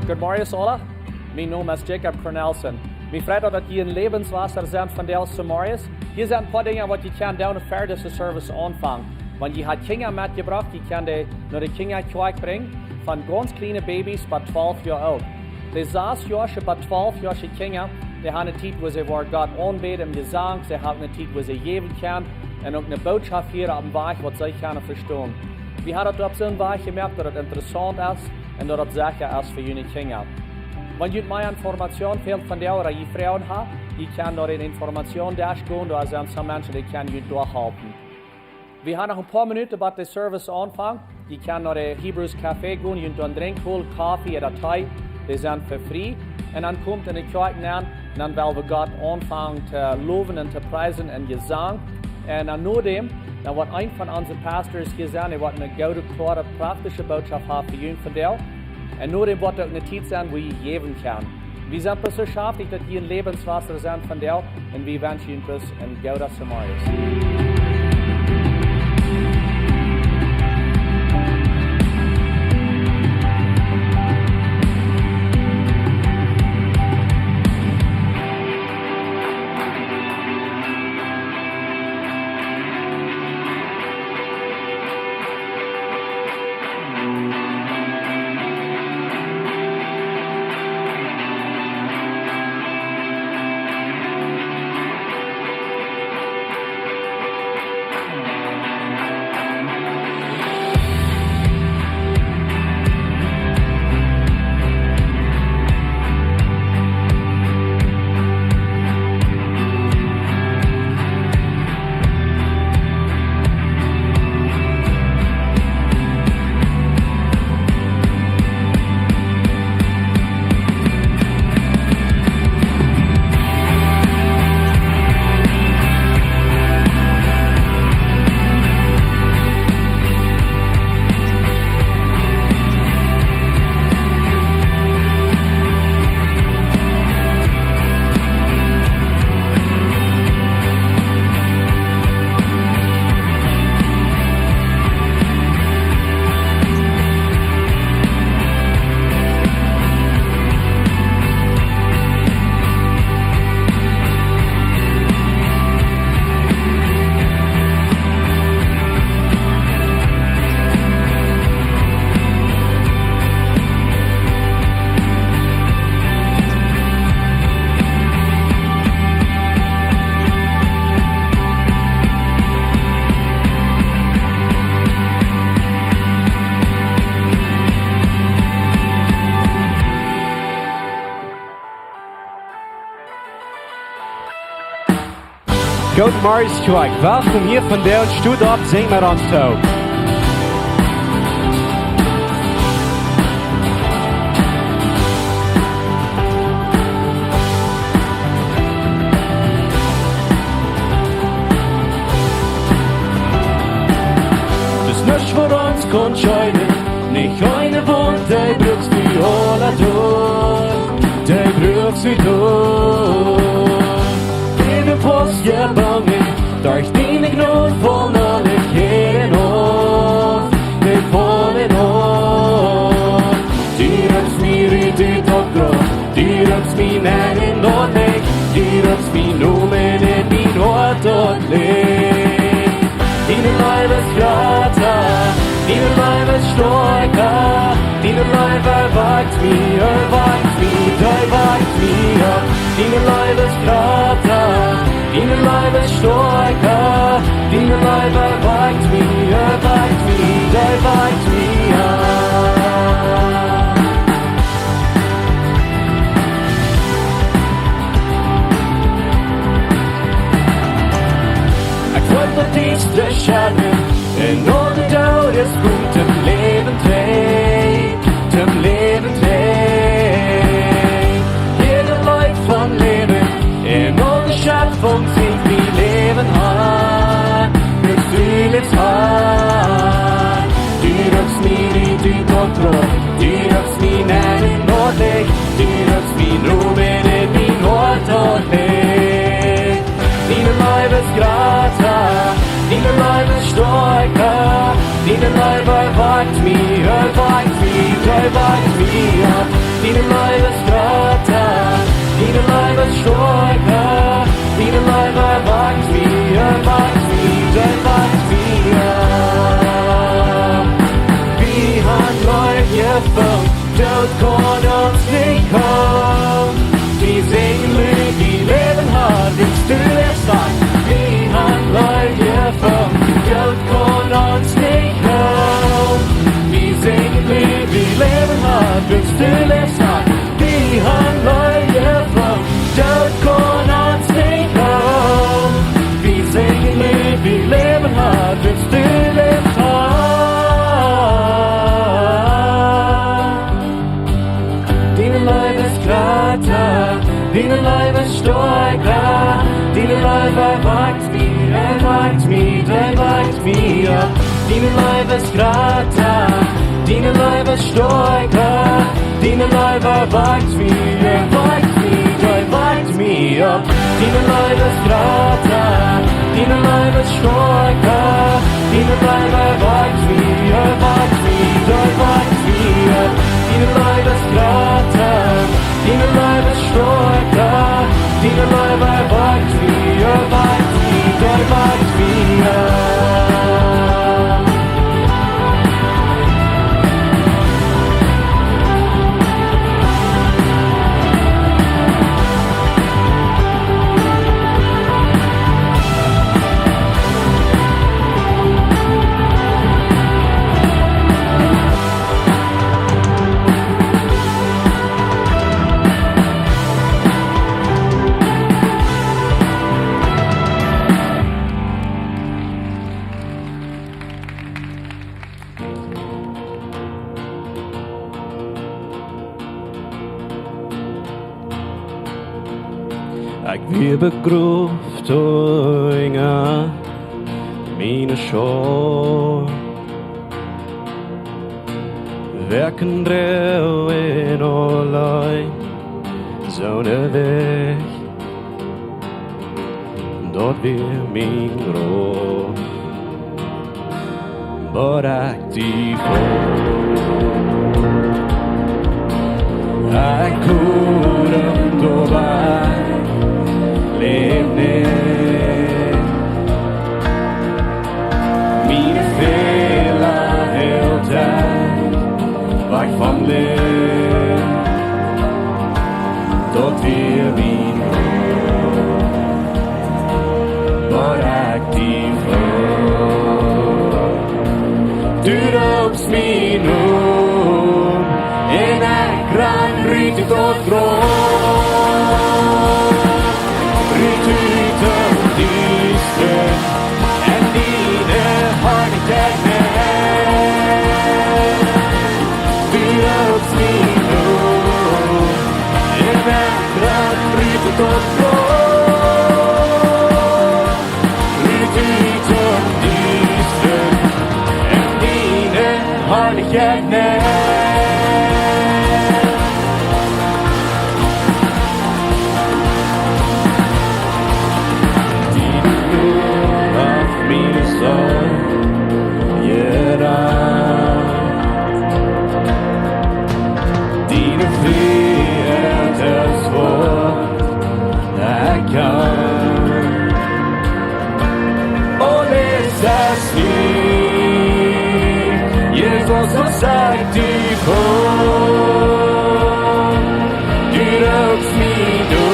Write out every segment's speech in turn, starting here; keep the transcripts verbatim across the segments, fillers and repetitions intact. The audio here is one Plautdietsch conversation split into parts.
Good morning, aula. Mien Nomen es Jacob Cornelsen. Mie freit daut, daut jie en Läwenswota sent vondoag zemorjes. Hia sent een poa Dinja, waut jie kjennen doonen ver dise Service aunfangen. Wan jie haben Kjinja metjebrocht, jie kjennen dee no de Kjinjakjoakj brinjen, von gaunz kjliene Babys bat twalf Joa oolt. De sas Joasche bat twalf Joasche Kjinja, dee haben eene Tiet, wua see woaren Gott aunbäden em Jesank, see haben eene Tiet, wua see jäwen kjennen, un uk eene Bootschoft hieren opp een Wajch, waut see kjennen vestonen. Wie haben daut opp soon Wajch jemoakt, daut daut interessaunt es un daut daut secha es fa june Kjinja. Wan junt mea Information fält vondoag ooda jie Froagen haben, jie kjennen no dän Informationsdesk gonen, doa sent soone Menschen, dee kjennen junt doa halpen. Wie haben noch een poa Minuten, bat de Service aunfangt. Jie kjennen no de Hebrews Café gonen, junt doa een Drinkj holen, Koffe ooda Tee, dee sent fa frie. Un dan komt en de Kjoakj nenn, un dan well wie Gott aunfangen to lowen un to priesen en Jesank. Un dan nodäm, dan woat een von onse Pastors hia sennen, dee woat eene goode, kloare, praktische Bootschoft haben fa junt vondoag. Un nodäm woat uk eene Tiet sennen, wua jie jäwen kjennen. Wie sent bloos soo schaftich, daut jie en Läwenswota sent vondoag, un wie wenschen junt bloos een gooden Zemorjes. Goot Morjes, Kjoakj. Welkom hia vondoag, stot opp, sinj met ons too. Daut's nuscht, waut ons kaun scheeden, nich eene Wunt, dee bruckst du aula derch, dee bruckst du derch. Enne Post jebungen, derch diene Jnod faul ekj auf, ekj faul auf. Du röpst mie rut ut daut Graf, du röpst mie nenn en daut Licht, du röpst mienen Nomen en mien Hoat daut Licht. Diene Leew es jrata, diene Leew es stoakja, diene Leew erwakjt mie, erwakjt mie, dee wakjt mie opp. Diene Leew es jrata, diene Leew es stoakja, diene Leew erwakjt mie, erwakjt mie, dee wakjt mie opp. Ekj well daut Dietstre schedden, un aul de Dodes komen toom Läwen trigj, toom Läwen trigj. Jiedet Leet von Läwen, un aul de Schepfunk sinjt wie läwen han, daut du läfst, Har. Du röpst mie rut ut daut Graf, du röpst mie nenn en daut Licht, du röpst mienen Nomen en mien Hoat daut Licht. Diene Leew es jrata, diene Leew es stoakja, diene Leew erwakjt mie, erwakjt mie, dee wakjt mie opp. Diene Doot kaun ons nich hoolen. Wie sinjen Leew, wie läwen hart, wiels du läfst. Wie han Leew jefungen. Doot kaun ons nich hoolen. Wie sinjen Leew, wie läwen hart, wiels du läfst. Wie han Leew jefungen. Doot kaun ons nich hoolen. Wie sinjen Leew, wie läwen hart, wiels du läfst. Diene Leew es jrata, diene Leew es stoakja, diene Leew erwakjt mie, erwakjt mie, erwakjt mie. Diene Leew es jrata, diene Leew es stoakja, diene Leew erwakjt mie, erwakjt mie, erwakjt mie. Diene Leew es jrata, diene Leew es stoakja, diene Leew erwakjt mie, erwakjt mie, erwakjt mie. Diene Leew es jrata, diene Leew es stoakja, diene Leew erwakjt mie, erwakjt mie, erwakjt mie. Ekj wia begroft unja miene Schult. Wäa kunn droagen auleen soone Wajch? Daut wia mien Grult. Bat ekj die funk. Ekj kunn doa bie läwen. Miene Fäla hilt ekj wajch vom Licht. Daut wia mien Grult. Bat ekj die funk. Du roopst mie no, un ekj ran rut ut daut Graf, rut ut daut Diestanis, en diene Harlichkjeit nenn. Du roopst mie no, un ekj ran rut ut daut Graf. Rut ut daut Diestanis, en diene Harlichkjeit nenn. Diene Leew haft miene Seel jerat. Diene Fräd es waut ekj kaun. Aules es nie, Jesus, waut sajcht die funk? Du roopst mie no,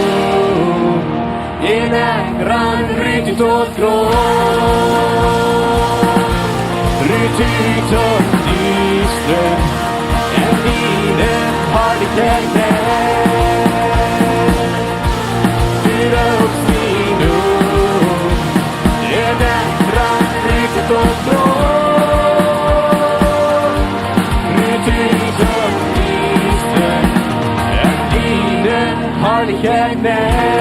un ekj ran rut ut daut Graf, rut ut daut Diestanis, en diene Harlichkjeit nenn. Du roopst mie no, un ekj ran rut ut daut Graf, rut ut daut Diestanis, en diene Harlichkjeit nenn.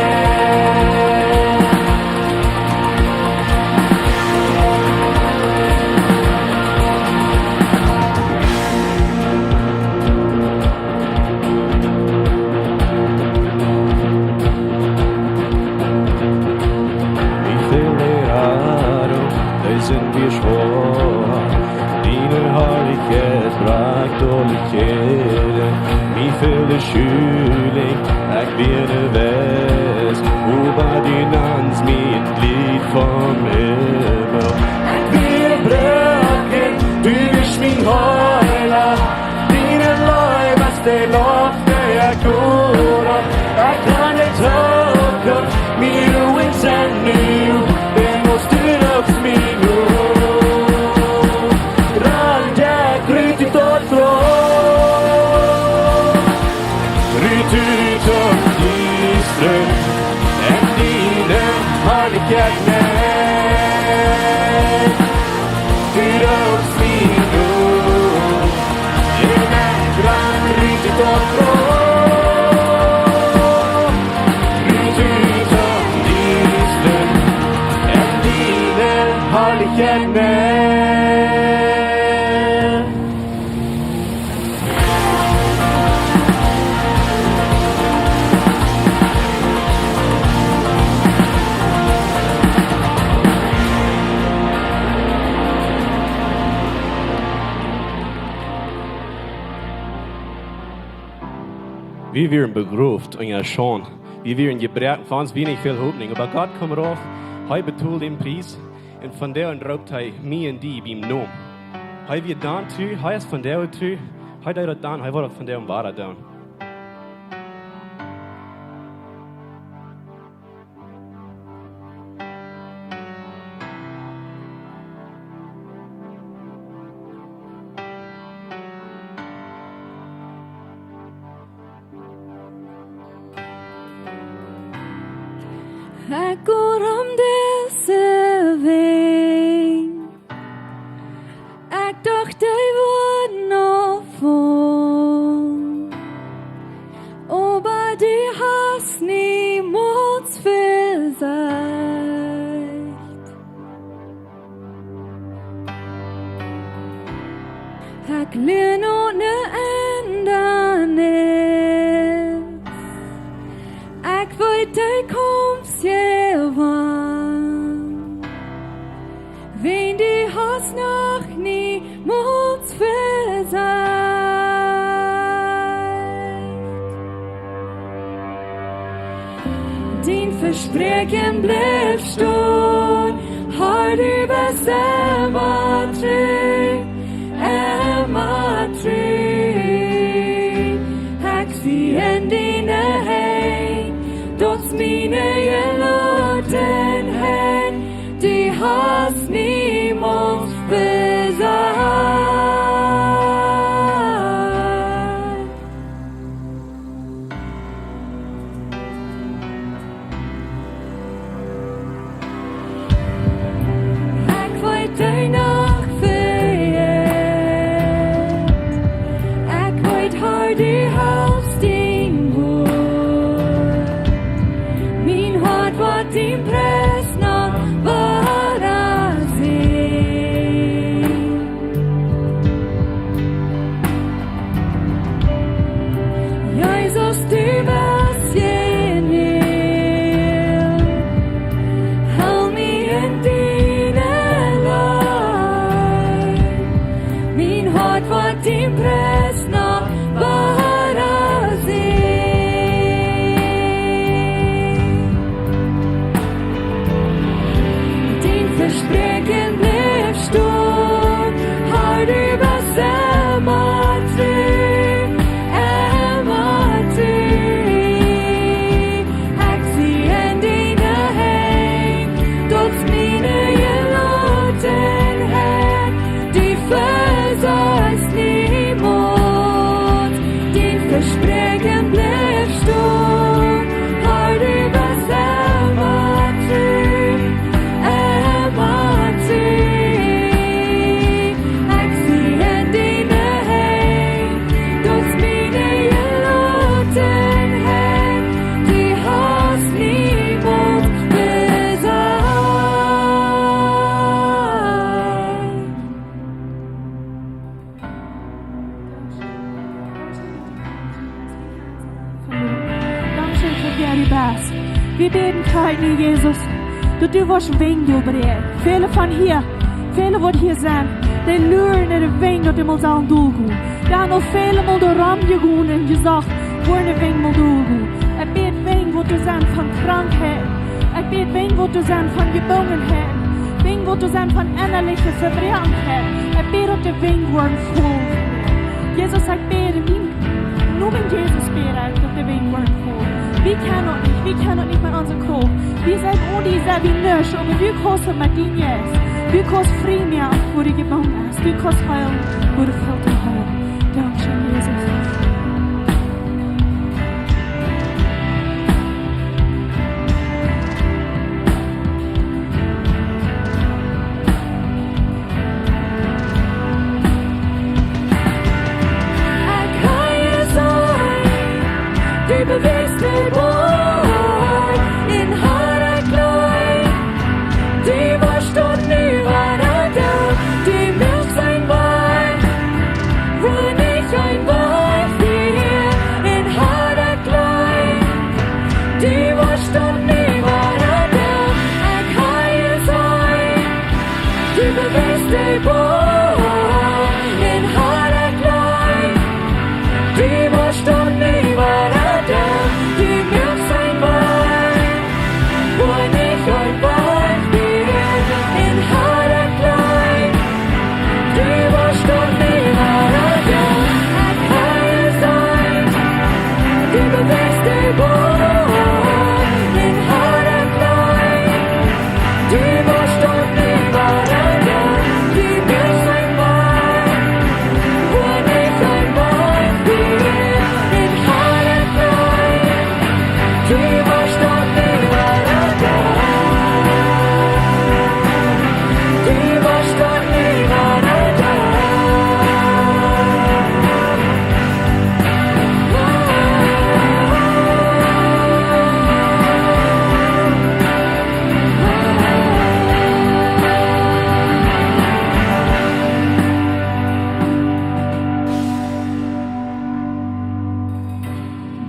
Wie väl Erfoarunk, dee sent wie schwoa. Diene Harlichkjeit brakjt aule Kjäden. Wie väl Schulinj, ekj wia nuscht, oba du nantst mie een Jlid vom Himmel. Ekj wia jebroaken, du best mien Heela. Diene De Loft, de ekj hool, ekj kaun nich toop, mien Oagen sent nu, dan mott du uk mien Oagen. Ran, ekj rut ut daut Loft, rut ut daut Diestanis, en diene Harlichkjeit nenn. Du doofst mie opp, en Brand rut ut daut Loft, rut ut daut Diestanis, en diene Harlichkjeit nenn. Wie wieren begroft en Schaund. Wie wieren jebroaken, fa ons wia nich väl Hopninj. Oba Gott kjeem rauf, hee betold dän Pries. Un von doa aun roopt hee mie un die biem Nomen. Hee wia dan tru, hee es von doa tru, hee deed daut dan, hee woat daut von doa aun wada doonen. Ekj go om dise Wenj. Ekj docht, dee woaren noch faulen, oba du hast niemols vesajcht. Ekj lia nu ne Endanis. Ekj weet, du kjemst je wan. Wan du hast noch niemols vesajcht. Dien Vespräakjen blift stonen, Herr, du best emma tru, emma tru. Ekj sie en diene Henj, daut es miene jeloten Henj, du hast niemols vesajcht. Ekj weet, dee Nacht vejeit. Ekj weet, Herr, du helpst mie woa. Mien Hoat woat dien Pries noch wada sinjen. Jesus, du best jenuach. Hool mie en diene Leew. Mien Hoat woat dien Pries noch wada sinjen. Dien Vespräakjen blift stonen, Herr, du best emma tru, emma tru. Ekj sie en diene Henj, daut es miene jeloten Henj, du vesajchst niemols, dien Vespräakjen blift stonen, Herr, du best emma tru, emma tru. Ekj sie en diene Henj, daut es miene jeloten Henj, du hast niemols vesajcht. Dankscheen fa wäa du best. Wie bäden, Herr Jesus, daut du woascht Wenj doabrinjen. Väle von hia, väle waut hia sent, dee luren no de Wenj, daut dee mol sellen dolgonen. Dee han aul väle mol doarom jegonen un jesajcht, wua de Wenj mol dolgonen. Ekj bäd Wenj, waut doa sent von Krankheit. Ekj bäd Wenj, waut doa sent von Jebungenheit. Wenj, waut doa sent von ennaliche Vebroakenheit. Ekj bäd, daut de Wenj woaren voll. Jesus, ekj bäd, mien Von Jesus bäd ekj, daut du ween Wort hoolen. Wie kjennen daut nich, wie kjennen daut nich met onse Krauft. Wie sent aun dee Sied, wie nuscht, oba du kaust daut met dien Jeist. Du kaust frie moaken, wua du jebungen best. Du kaust heelen, wua du feelst to heelen. Dankscheen, Jesus. Ekj hia soo, du best de Boy, un Harr, ekj jleew, du woascht daut nu wada doonen, du muakst een Wajch, wua nich een Wajch wia, un Harr, ekj jleew, du woascht daut nu wada doonen, ekj hia soo. Du best de Boy, un Harr, ekj jleew, du woascht daut nu wada doonen, du muakst een Wajch, wua nich een Wajch wia, un Harr, ekj jleew, du woascht daut nu wada doonen, ekj hia soo. Du best de Boy, un Harr, ekj jleew, du woascht daut nu wada doonen, du muakst een Wajch, wua nich een Wajch wia, un Harr, ekj jleew, du woascht daut nu wada doonen, du woascht daut nu wada doonen.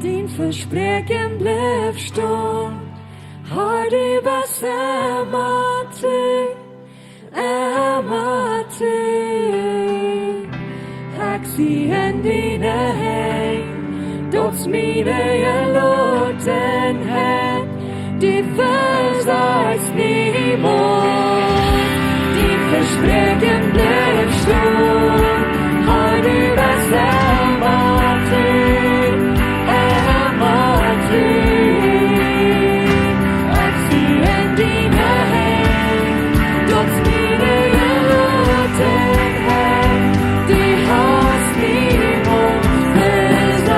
Dien Vespräakjen blift stonen, Harr, du best emma tru, emma tru. Ekj sie en diene Henj, daut es miene Jelotenheit, du vesajchst niemols. Dien Vespräakjen blift stonen, Harr, du best emma tru, emma tru. Ekj sie en diene Henj, daut es miene Jelotenheit, du hast niemols vesajcht.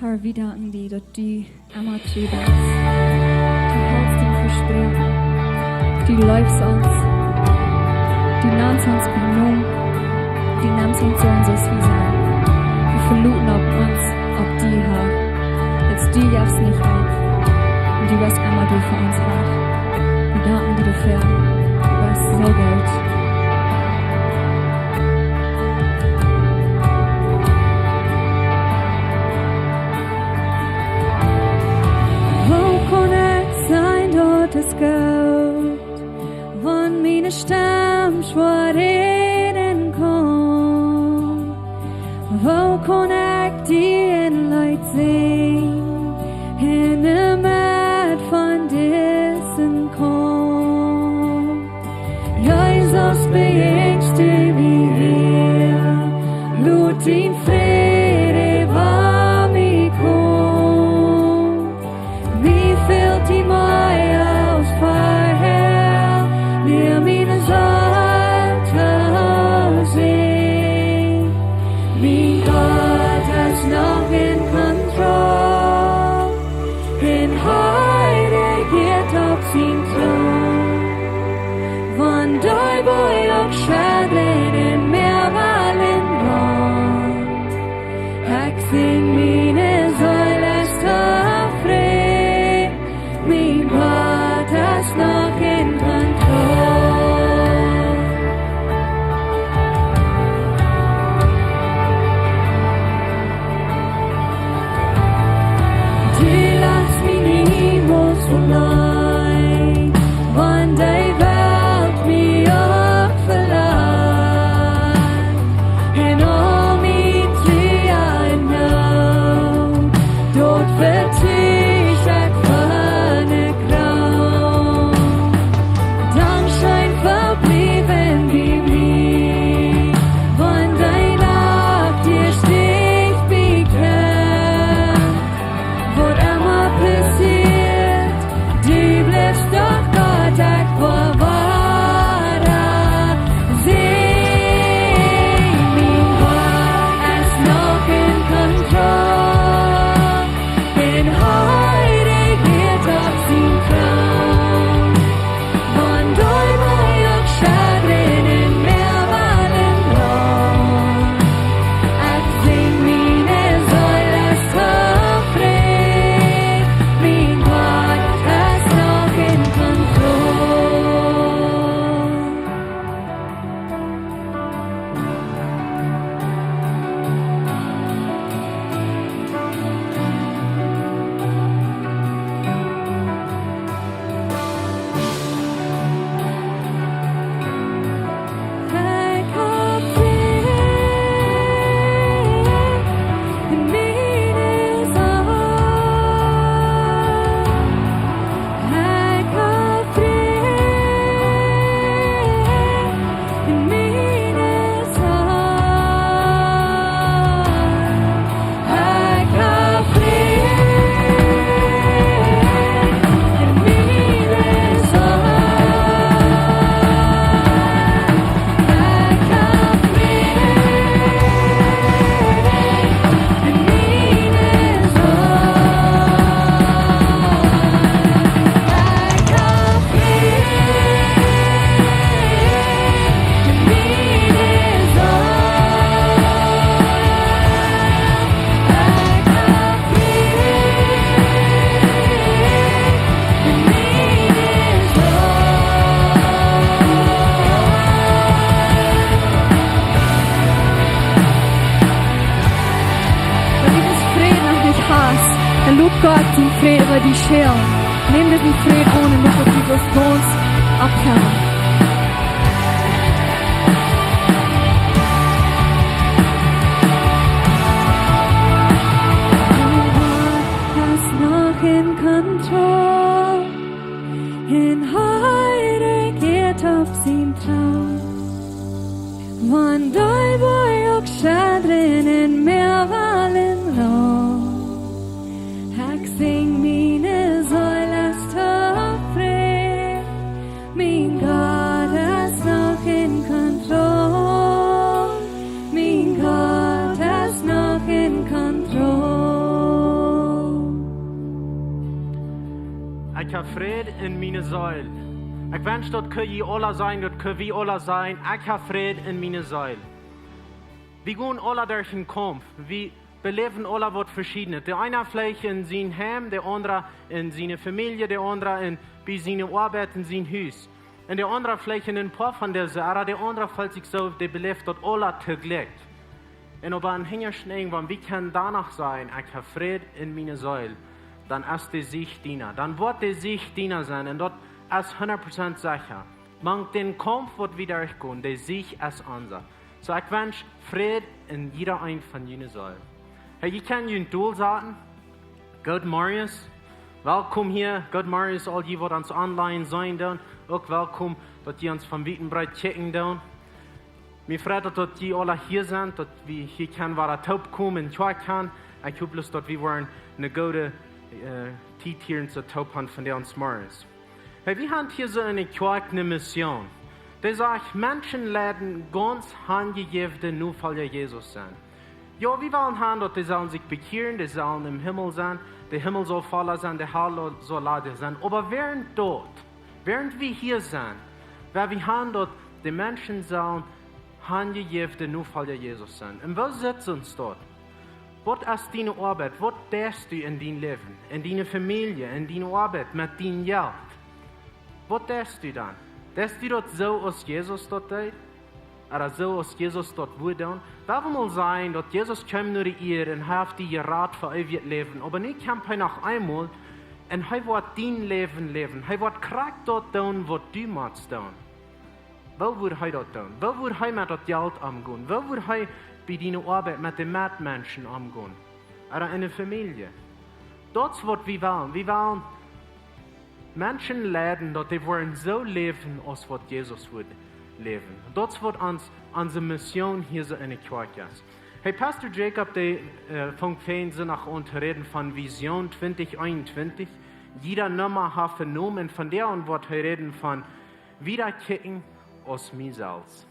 Harr, wie danken die, daut du emma tru best. Du hältst dien Vespräakjen. Du leefst ons. Du nemst ons bie Nomen. Du nemst ons soo aus wie sent. Wie veloten ons opp die, Harr. Wiels du jefst nich opp. Un du woascht emma doa fa ons, Harr. Wie danken die doafäa. Du best soo goot. Woo kaun ekj sajen, daut es goot, wan miene Stemm schwoa räden kaun? Woo kaun ekj die een Leet sinjen, en de Medd von disen Kaump? Jesus, bejäajnst du mie hia, lot dien Fräd äwa mie komen. Mie fält die mea aus verhäa, mea miene Seel to seenen. Mien Gott es noch en Kontroll, un hee rejieet opp sien Troon. Wan dee Boaj uk schaddren un Mäa wellen braunt, Gott, dien Fräd äwa dee Schäl. Nemm disen Fräd aun un moak daut du daut gaunz oppfellen. Gott es noch en Kontroll. Un hee rejiert opp sien Troon. Wan dee Boajch uk schedren un Mäa wellen roll, ekj sinj, miene Seel es tofräd. Mien Gott es noch en Kontroll. Mien Gott es noch en Kontroll. Ekj hab Fräd en miene Seel. Ekj wensch, daut kunn jie aula sajen, daut kunn wie aula sajen: Ekj hab Fräd en miene Seel. Wie gonen aula derch een Kaumf. Wie beläwen aula waut veschiednet. De eena veleicht en sien Heim, de aundra en siene Famielje, de aundra en, bie siene Oabeit, en sien Hus. Un de aundra veleicht en een poa von dise, oba de aundra feelt sikj soo, dee beläft daut aula toojlikj. Un opp een hinjaschten Enj, wan wie kjennen doano sajen: Ekj hab Fräd en miene Seel, dan es de Siech diena. Dan woat de Siech diena sennen. Un daut es hundat Prozent secha. Mank dän Kaumf, waut wie derchgonen, de Siech es onsa. Soo, ekj wensch Fräd en jieda een von june Seel. Hey, jie kjennen jun Dol saten. Good Marius. Welkom hia. Good Marius, aul jie, waut ons online seenen doonen. Uk welkom, daut jie ons von wiet un breet kjikjen doonen. Mie freit daut, daut jie aula hia sent, daut wie hia kjennen wada toopkomen un Kjoakj han. Ekj hop bloos, daut wie woaren eene goode, äh, Tiet hia en soo toop han vondoag zemorjes. Hey, wie han hia soo eene Kjoakj, eene Mission. Dee sajcht, Menschen leiden gaunz hanjejäwne Nofolja Jesus sennen. Jo, wie wellen han, daut dee sellen sikj bekjieren, dee sellen em Himmel sennen, de Himmel saul volla sennen, de Hal saul lada sennen. Oba wäarent daut, wäarent wie hia sent, woa wie han, daut de Menschen sellen hanjejäwne Nofolja Jesus sennen. Un woo sitt ons daut? Waut es diene Oabeit? Waut deist du en dien Läwen, en diene Famielje, en diene Oabeit, met dien Jelt? Waut deist du dan? Deist du daut soo, aus Jesus daut deed? Ooda soo, aus Jesus daut wudd doonen? Well wie mol sajen, daut Jesus kjeem no de Ieed un hee haft die jerat fa eewjet Läwen. Oba nu kjemt hee noch eemol un hee woat dien Läwen läwen. Hee woat krakjt daut doonen, waut du motst doonen. Woo wudd hee daut doonen? Woo wudd hee met daut Jelt omgonen? Woo wudd hee bie diene Oabeit met de Metmenschen omgonen? Ooda en de Famielje? Daut es, waut wie wellen. Wie wellen Menschen leiden, daut dee woaren soo läwen, aus waut Jesus wudd läwen. Daut es, waut ons, onse Mission hia soo en de Kjoakj es. Hey, Pastor Jacob, dee, äh, funk väajen Sindach aun to räden von Vision twenty twenty-one. Jieda Numma haft een Nomen. Von doa aun woat hee räden von: Wieda kjikjen aus mie selfst.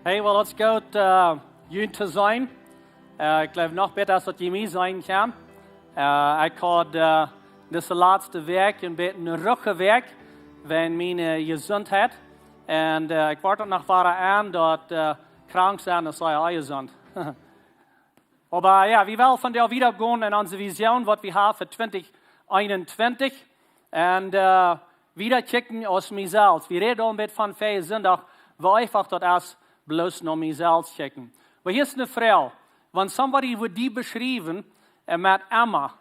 Hey, well, daut es goot, äh, junt to seenen. Äh, ekj jleew, noch bäta es daut jie mie seenen kjennen. Äh, ekj haud, äh, dise latste Wäakj een bät eene ruhje Wäakj wäajen miene, äh, Jesuntheit. Un, äh, ekj woa daut noch wada aun, daut, äh, krank sennen, daut es sea onjesunt. Oba jo, wie wellen vondoag wieda gonen en onse Vision, waut wie haben fa twenty twenty-one. Un, äh, wieda kjikjen aus mie selfst. Wie räden aul een bät von väajen Sindach, woo eefach daut es, bloos no mie selfst kjikjen. Oba hia es eene Froag. Wan somebody wudd die beschriewen, äh, met Emma,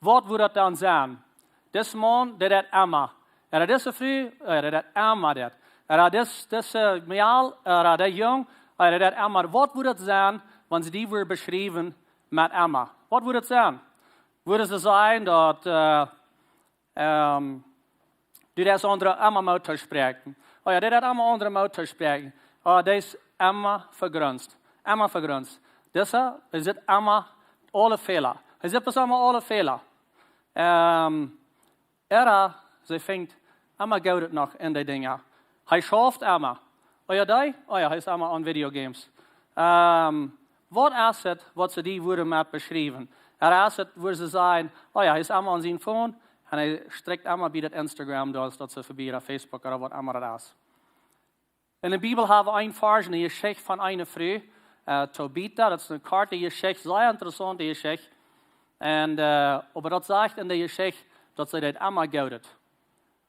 waut wudd daut dan sennen? Dis Maun, dee deit emma. Ooda dise Fru, äh, dee deit emma dit. Ooda dis, dise Mejal, ooda dee Jung, äh, dee deit emma. Waut wudd daut sennen, wan see die wudden beschriewen met Emma? Waut wudd daut sennen? Wudden see sajen daut, äh, ähm, du deist aundre emma Moot toospräakjen? Oh jo, dee deit emma aundre Moot toospräakjen. Oh, dee es emma vegruntst. Emma vegruntst. Dise, hee sitt emma aule Fäla. Hee sitt bloos emma aule Fäla. Ähm, ooda see finjt emma Goodet noch en dee Dinja. Hee schauft emma. Oh jo, dee? Oh jo, hee es emma aun Videogames. Ähm, waut es daut, waut see die wudden met beschriewen? Ooda es daut, woo see sajen, oh jo, hee es emma aun sien Phone un hee strikjt emma bie daut Instagram, daut, daut see verbie, ooda Facebook, ooda waut emma daut es. En de Bibel haben wie een Varsch, eene Jeschicht von eene Fru, äh, Tabitha. Daut es eene korte Jeschicht, sea interessaunte Jeschicht. Un, äh, oba daut sajcht en de Jeschicht, daut see deed emma Goodet.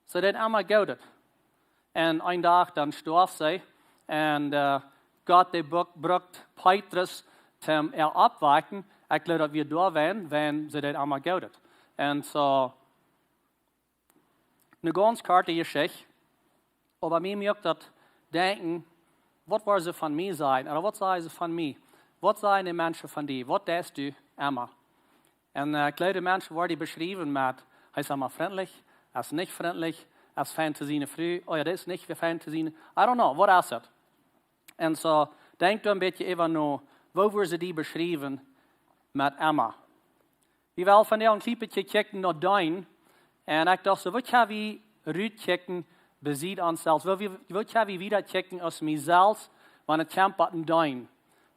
See deed emma Goodet. Un een Dach dan storf see. Un, äh, Gott, dee brukt Petrus, om äa opptowakjen. Ekj jleew, daut wia doawäajen, wiels see deed emma Goodet. Un soo, ne gaunz korte Jeschicht, oba mie muak daut denkjen, waut woaren see von mie sajen? Ooda waut sajen see von mie? Waut sajen de Menschen von die? Waut deist du emma? Un, äh, ekj jleew, de Menschen woaren die beschriewen met, hee es emma frintlich, hee es nich frintlich, hee es fein to siene Fru, oh jo, dee es nich fein to siene, I don't know, waut es et? Un soo, denkj doa een bät äwa no, woo woaren see die beschriewen met emma? Wie wellen vondoag een kjlien bät kjikjen no dee. Un ekj docht soo, waut kjenn wie rutkjikjen bie ons selfst? Waut wie, waut kjenn wie wieda kjikjen aus mie selfst, wan et kjemt bat dee?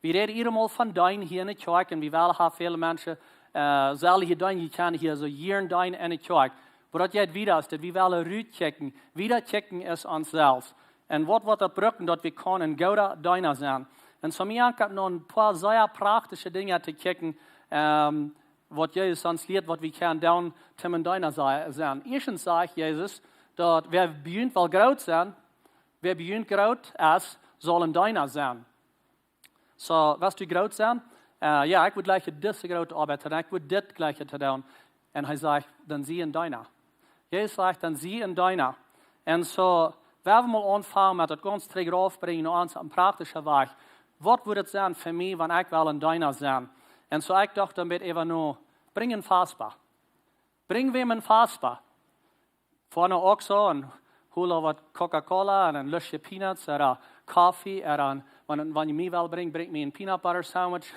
Wie räden hia mol von dee hia enne Kjoakj un wie wellen hia väl Menschen, äh, sellen hia dee, dee kjennen hia soo jieren dee enne Kjoakj. Oba daut jeit wieda, es daut wie wellen rutkjikjen, wieda kjikjen aus ons selfst. Un waut woat daut brucken, daut wie kjennen een gooda Deena sennen? Un soo mie ankjikjen no een poa sea praktische Dinja to kjikjen, ähm, waut Jesus ons lieet, waut wie kjennen doonen, om een Deena se-, sennen. Ieeschtens sajcht Jesus, daut wäa bie junt well groot sennen, wäa bie junt groot es, saul een Deena sennen. Soo, west du groot sennen? Äh, jo, ekj wudd jleichen dise groote Oabeit doonen, ekj wudd dit jleichen to doonen. Un hee sajcht, dan sie een Deena. Jesus sajcht, dan sie een Deena. Un soo, wie wellen mol aunfangen met daut gaunz trigj raufbrinjen no ons opp een praktischen Wajch. Waut wudd et sennen fa mie, wan ekj well een Deena sennen? Un soo, ekj docht dan een bät äwa no, brinj een Faspa. Brinj wäm een Faspa. Foa no Oxxo un hol waut Coca-Cola un een Lüschje Peanuts ooda Koffe ooda een, wan, wan jie mie wellen brinjen, brinjt mie een Peanut Butter Sandwich.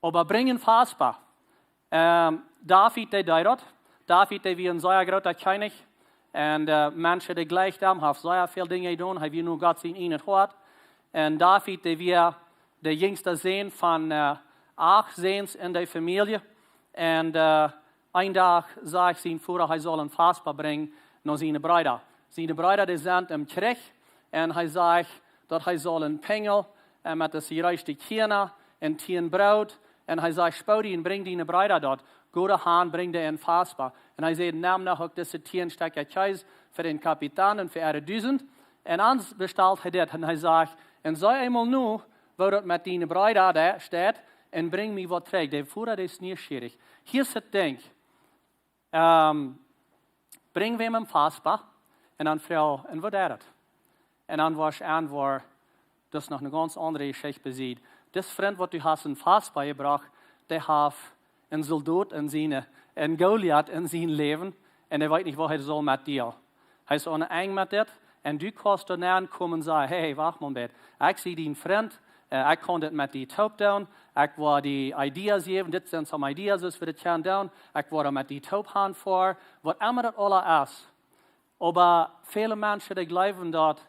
Oba brinj een Faspa. Ähm, David, dee deed daut. David, dee wia een sea groota Kjennich. Un, äh, Menschen, dee jlikjden am, haft sea väl Dinja jedonen. Hee wia nu Gott sien ieejnet Hoad. Un David, dee wia de jinjsta Sän von, äh, acht Säns enne Famielje. Un, äh, een Dach säd sien Voda, hee saul een Faspa brinjen no siene Breeda. Siene Breeda, dee sent em Kjrich. Un hee säd, daut hee saul een Pinjel, äh, met de jereischte Kjarna un tieen Broot. Un hee säd, spoo die un brinj diene Breeda doa. Go doa han, brinj dee een Faspa. Un hee säd, nemm noch uk dise tieen Stekja Kjees fa dän Kapitan un fa äare dusent. Un dan bestalt hee dit. Un hee säd, un see eemol no, woo daut met diene Breeda doa steit, un brinj mie waut trigj. De Voda, dee es nieschierich. Hia es et Dinkj. Ähm, brinj wäm een Faspa, un dan froag, un waut deed et? Un dan wia et aun, wia daut noch eene gaunz aundre Jeschicht bie sied. Dis Frint, waut du hast een Faspa jebrocht, dee haft een Soldot en siene, een Goliat en sien Läwen, un hee weet nich, waut hee saul met die. Hee es aun een Enj met dit, un du kaust doa nenkomen un sajen, hey, wacht mol een bät. Ekj sie dien Frint, äh, ekj kaun dit met die toop doonen, ekj woa die Ideas jäwen, dit sent some Ideas, woo wie dit kjennen doonen, ekj woa doa met die toop han fa, waut emma daut aula es. Oba väle Menschen, dee jleewen daut,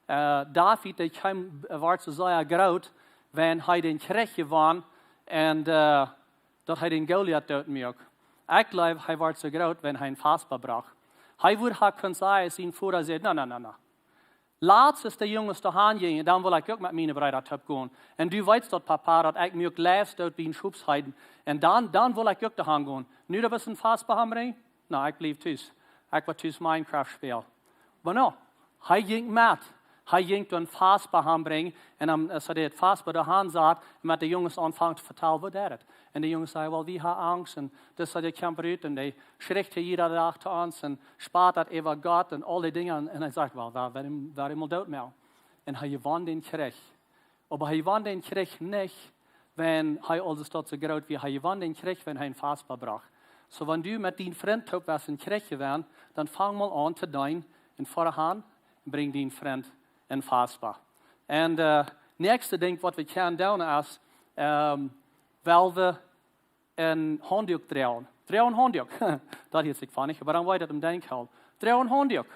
äh, David, dee kjeem, äh, wort soo sea groot, wan hee dän Kjrich jewonnen un, äh, daut hee dän Goliat doot muak. Ekj jleew, hee wort soo groot, wan hee een Faspa brocht. Hee wudd ha kunt sajen, sien Voda säd, na, na, na, na. Lat es de Junges doa han jinjen, dan well ekj uk met miene Breeda toop gonen. Un du weetst daut, Papa, daut ekj mie uk leefst doot bie een Schopsheiden. Un dan, dan well ekj uk doa han gonen. Nu daut wie een Faspa han brinjen? Na, ekj bliew tus. Ekj woa tus Minecraft spälen. Oba no, hee jinkj met. Hee jinkj doa een Faspa han brinjen. Un dan, äh, soo daut Faspa doa han sat un met de Junges aunfunk to vetalen, waut deed et? Un de Junges säden, well, wie haben Angst. Un dis, soo daut kjemt rut. Un dee schricht hia jieda Dach to ons un spott daut äwa Gott un aul dee Dinja. Un, un hee sajcht, well, wa-, waut am, waut am mol doot moaken. Un hee jewonn dän Kjrich. Oba hee jewonn dän Kjrich nich, wan hee aul soo stoakj soo groot wia. Hee jewonn dän Kjrich, wan hee een Faspa brocht. Soo, wan du met dien Frint toop west een Kjrich jewennen, dan fang mol aun to deenen un foa han un brinj dien Frint een Faspa. Un, äh, näakjste Dinkj, waut wie kjennen doonen, es, ähm, well wie een Haunduk droagen. Droag een Haunduk. Daut hieet sikj funny, oba dan woa jie daut em Denkj hoolen. Droag een Haunduk.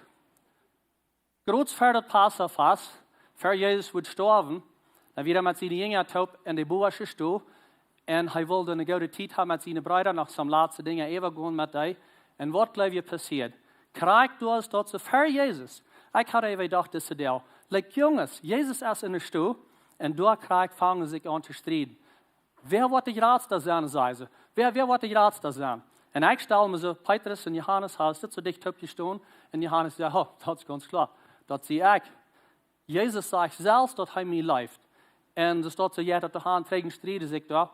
Krakjt ver daut Passafast, ver Jesus wudd stoawen, dan wia hee met siene Jinja toop en de Boasch jestonen. Un hee wull eene goode Tiet haben met siene Breeda, noch some latste Dinja äwagonen met dee. Un waut jleew jie passieed? Krakjt doa es daut soo ver Jesus. Ekj haud ea jedocht, dise Deel. Like, Junges, Jesus es enne Stow. Un doa krakjt fungen see sikj aun to strieden. Wäa woat de jratsta sennen, säden see. Wäa, wäa woat de jratsta sennen? Un ekj stal mie soo, Petrus un Johanes haben soo dicht toop jestonen. Un Johanes säd, oh, daut es gaunz kloa. Daut sie ekj. Jesus sajcht selfst, daut hee mie leeft. Un soo steit soo, jo, daut de Hanen trigj un strieden sikj doa.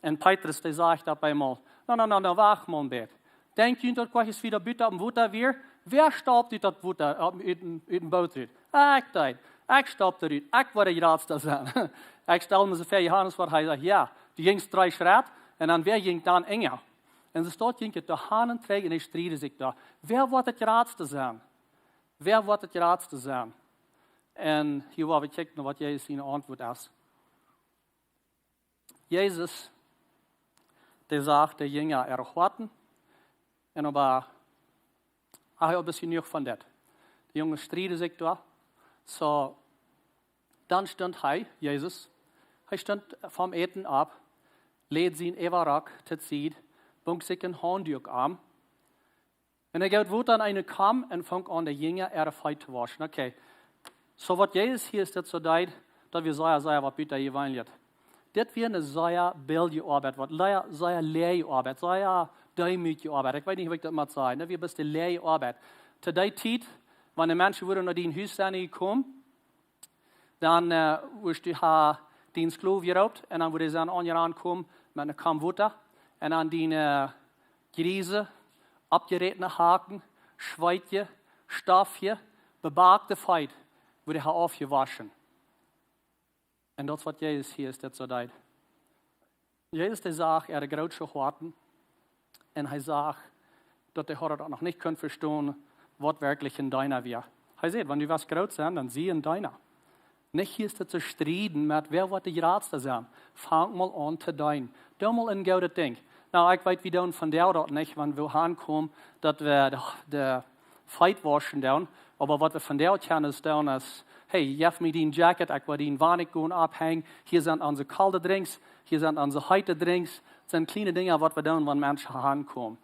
Un Petrus, dee sajcht opp eemol: "No, no, no, no, wacht mol een bät. Denkj jie daut krakjt aus wie doa buten oppem Wota wieren? Wäa staupt ut daut Wota, ut, ut, ut daut Boot rut? Ekj deed. Ekj staupt doa rut. Ekj woa de jratsta sennen." Ekj stal mie soo väa, Johanes, waut hee sajcht: "Jo, du jinjst dree Schrett un dan wäa jinkj dan enja?" Un soo steit, jinkj et doa Hanen trigj un dee strieden sikj doa: "Wäa woat de jratsta sennen? Wäa woat de jratsta sennen?" Un hia woa wie kjikjen, waut Jesus siene Auntwuat es. Jesus, dee sach de Jinja äare Hoaten, un oba hee haud jenuach von dit. De Junges strieden sikj doa. Soo, dan stunt hee, Jesus, hee stunt vom Äten opp, läd sienen Äwarock to Sied, bunk sikj een Haunduak om, un hee goot Wota en eene Kaum un funk aun, de Jinja äare Feet to wauschen. Okay. Soo waut Jesus hia es, dit soo deed, daut wia sea, sea waut butajeweenlichet. Dit wia eene sea billje Oabeit, waut lea-, sea läaje Oabeit, sea deemootje Oabeit. Ekj weet nich, woo ekj daut mott sajen. Daut wia bloos de läaje Oabeit. To dee Tiet, wan de Menschen wudden no dien Hus sennen jekomen, dan, äh, wurscht du ha dien Sklow jeroopt un dan wudd hee sennen aunjerankomen met eene Kaum Wota. Un dan dien, äh, jriese, aufjerätne Hacken, schweetje, stoffje, bebakte Feet wudd hee ha aufjewoschen. Un daut es waut Jesus hia es, dit soo deed. Jesus, dee sach äare groote Hoaten un hee sach, daut dee hauden daut noch nich kunt vestonen, waut werkjlich een Deena wia. Hee säd: "Wan du west groot sennen, dan sie een Deena." Nich hia es daut to strieden met wäa woat de jratsta sennen. Fang mol aun to deenen. Doo mol een goodet Dinkj. Nu, ekj weet, wie doonen vondoag daut nich, wan wie aunkomen, daut wie de, de Feet wauschen doonen. Oba waut wie vondoag kjennen es doonen es: "Hey, jeff mie dien Jacket, ekj woa dien Wanikj gonen aufhenjen. Hia sent onse kolde Drinks, hia sent onse heete Drinks." Daut sent kjliene Dinja, waut wie doonen, wan Menschen aunkomen.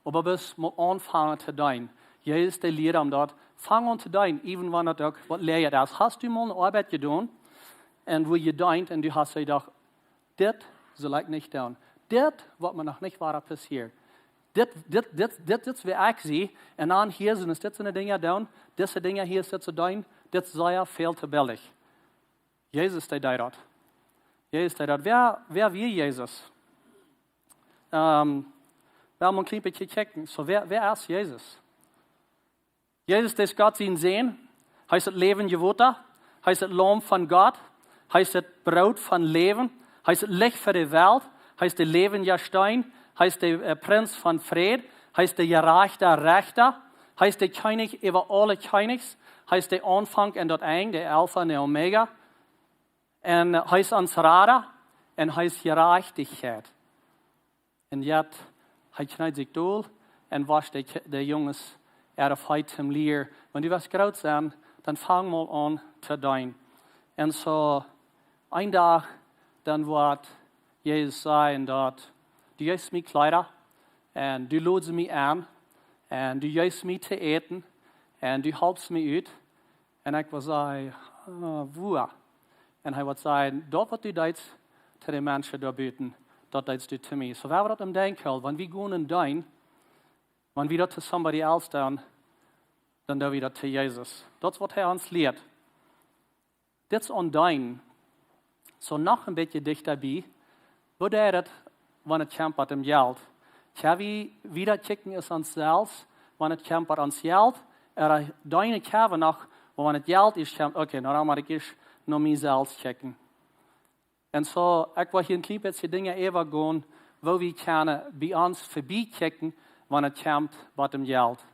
Oba wie motten aunfangen to deenen. Jesus, dee lieed am daut: "Fang aun to deenen, even wan daut uk waut läaje es." Hast du mol eene Oabeit jedonen un wua jedeent un du hast jedocht: "Dit saul ekj nich doonen. Dit woat mie noch nich wada passieren. Dit, dit, dit, dit, dit es wäa ekj sie. Un dan hia sent dit soone Dinja doonen, dise Dinja hia sent to doonen, dit es sea väl to billich." Jesus, dee deed daut. Jesus, dee deed daut. Wäa, wäa wia Jesus? Ähm, wie haben een kjlien bät jekjikjt. Soo, wäa, wäa es Jesus? Jesus, dee es Gott sien Sän. Hee es daut läwendje Wota. Hee es daut Laum von Gott. Hee es daut Broot von Läwen. Hee es daut Licht fa de Welt. Hee es de läwendje Steen. Hee es de, äh, Prinz von Fräd. Hee es de jerajchta Rechta. Hee es de Kjennich äwa aule Kjennichs. Hee es de Aunfank un daut Enj, de Alfa un de Omega. Un, äh, hee es ons Rada un hee es Jerajchtichkjeit. Un yet, hee kjneed sikj dol un woscht de Kj-, de Junges äare Feet toom lieren: "Wan du west groot sennen, dan fang mol aun to deenen." Un soo, een Dach, dan woat Jesus sajen daut: "Du jeefst mie Kjleeda, un du lodst mie aun, un du jeefst mie to äten, un du halpst mie ut." Un ekj woa sajen: "Ah, wua?" Un hee woat sajen: "Daut waut du deedst to de Menschen doa buten, daut deedst du to mie." Soo, wan wie daut em Denkj hoolen, wan wie gonen deenen, wan wie daut to somebody else doonen, dan doo wie daut to Jesus. Daut es waut hee ons lieet. Dit es aun deenen. Soo, noch een bät dichta bie. Woo deit daut, wan et kjemt bie daut Jelt? Kjenn wie wieda kjikjen aus ons selfst, wan et kjemt bie ons Jelt? Ooda deenen kjenn wie noch, oba wan et Jelt es kjemt, okay, nu dan mott ekj ieescht no mie selfst kjikjen. Un soo, ekj well hia een kjlien bät Dinja äwagonen, woo wie kjennen bie ons verbie kjikjen, wan et kjemt bie daut Jelt.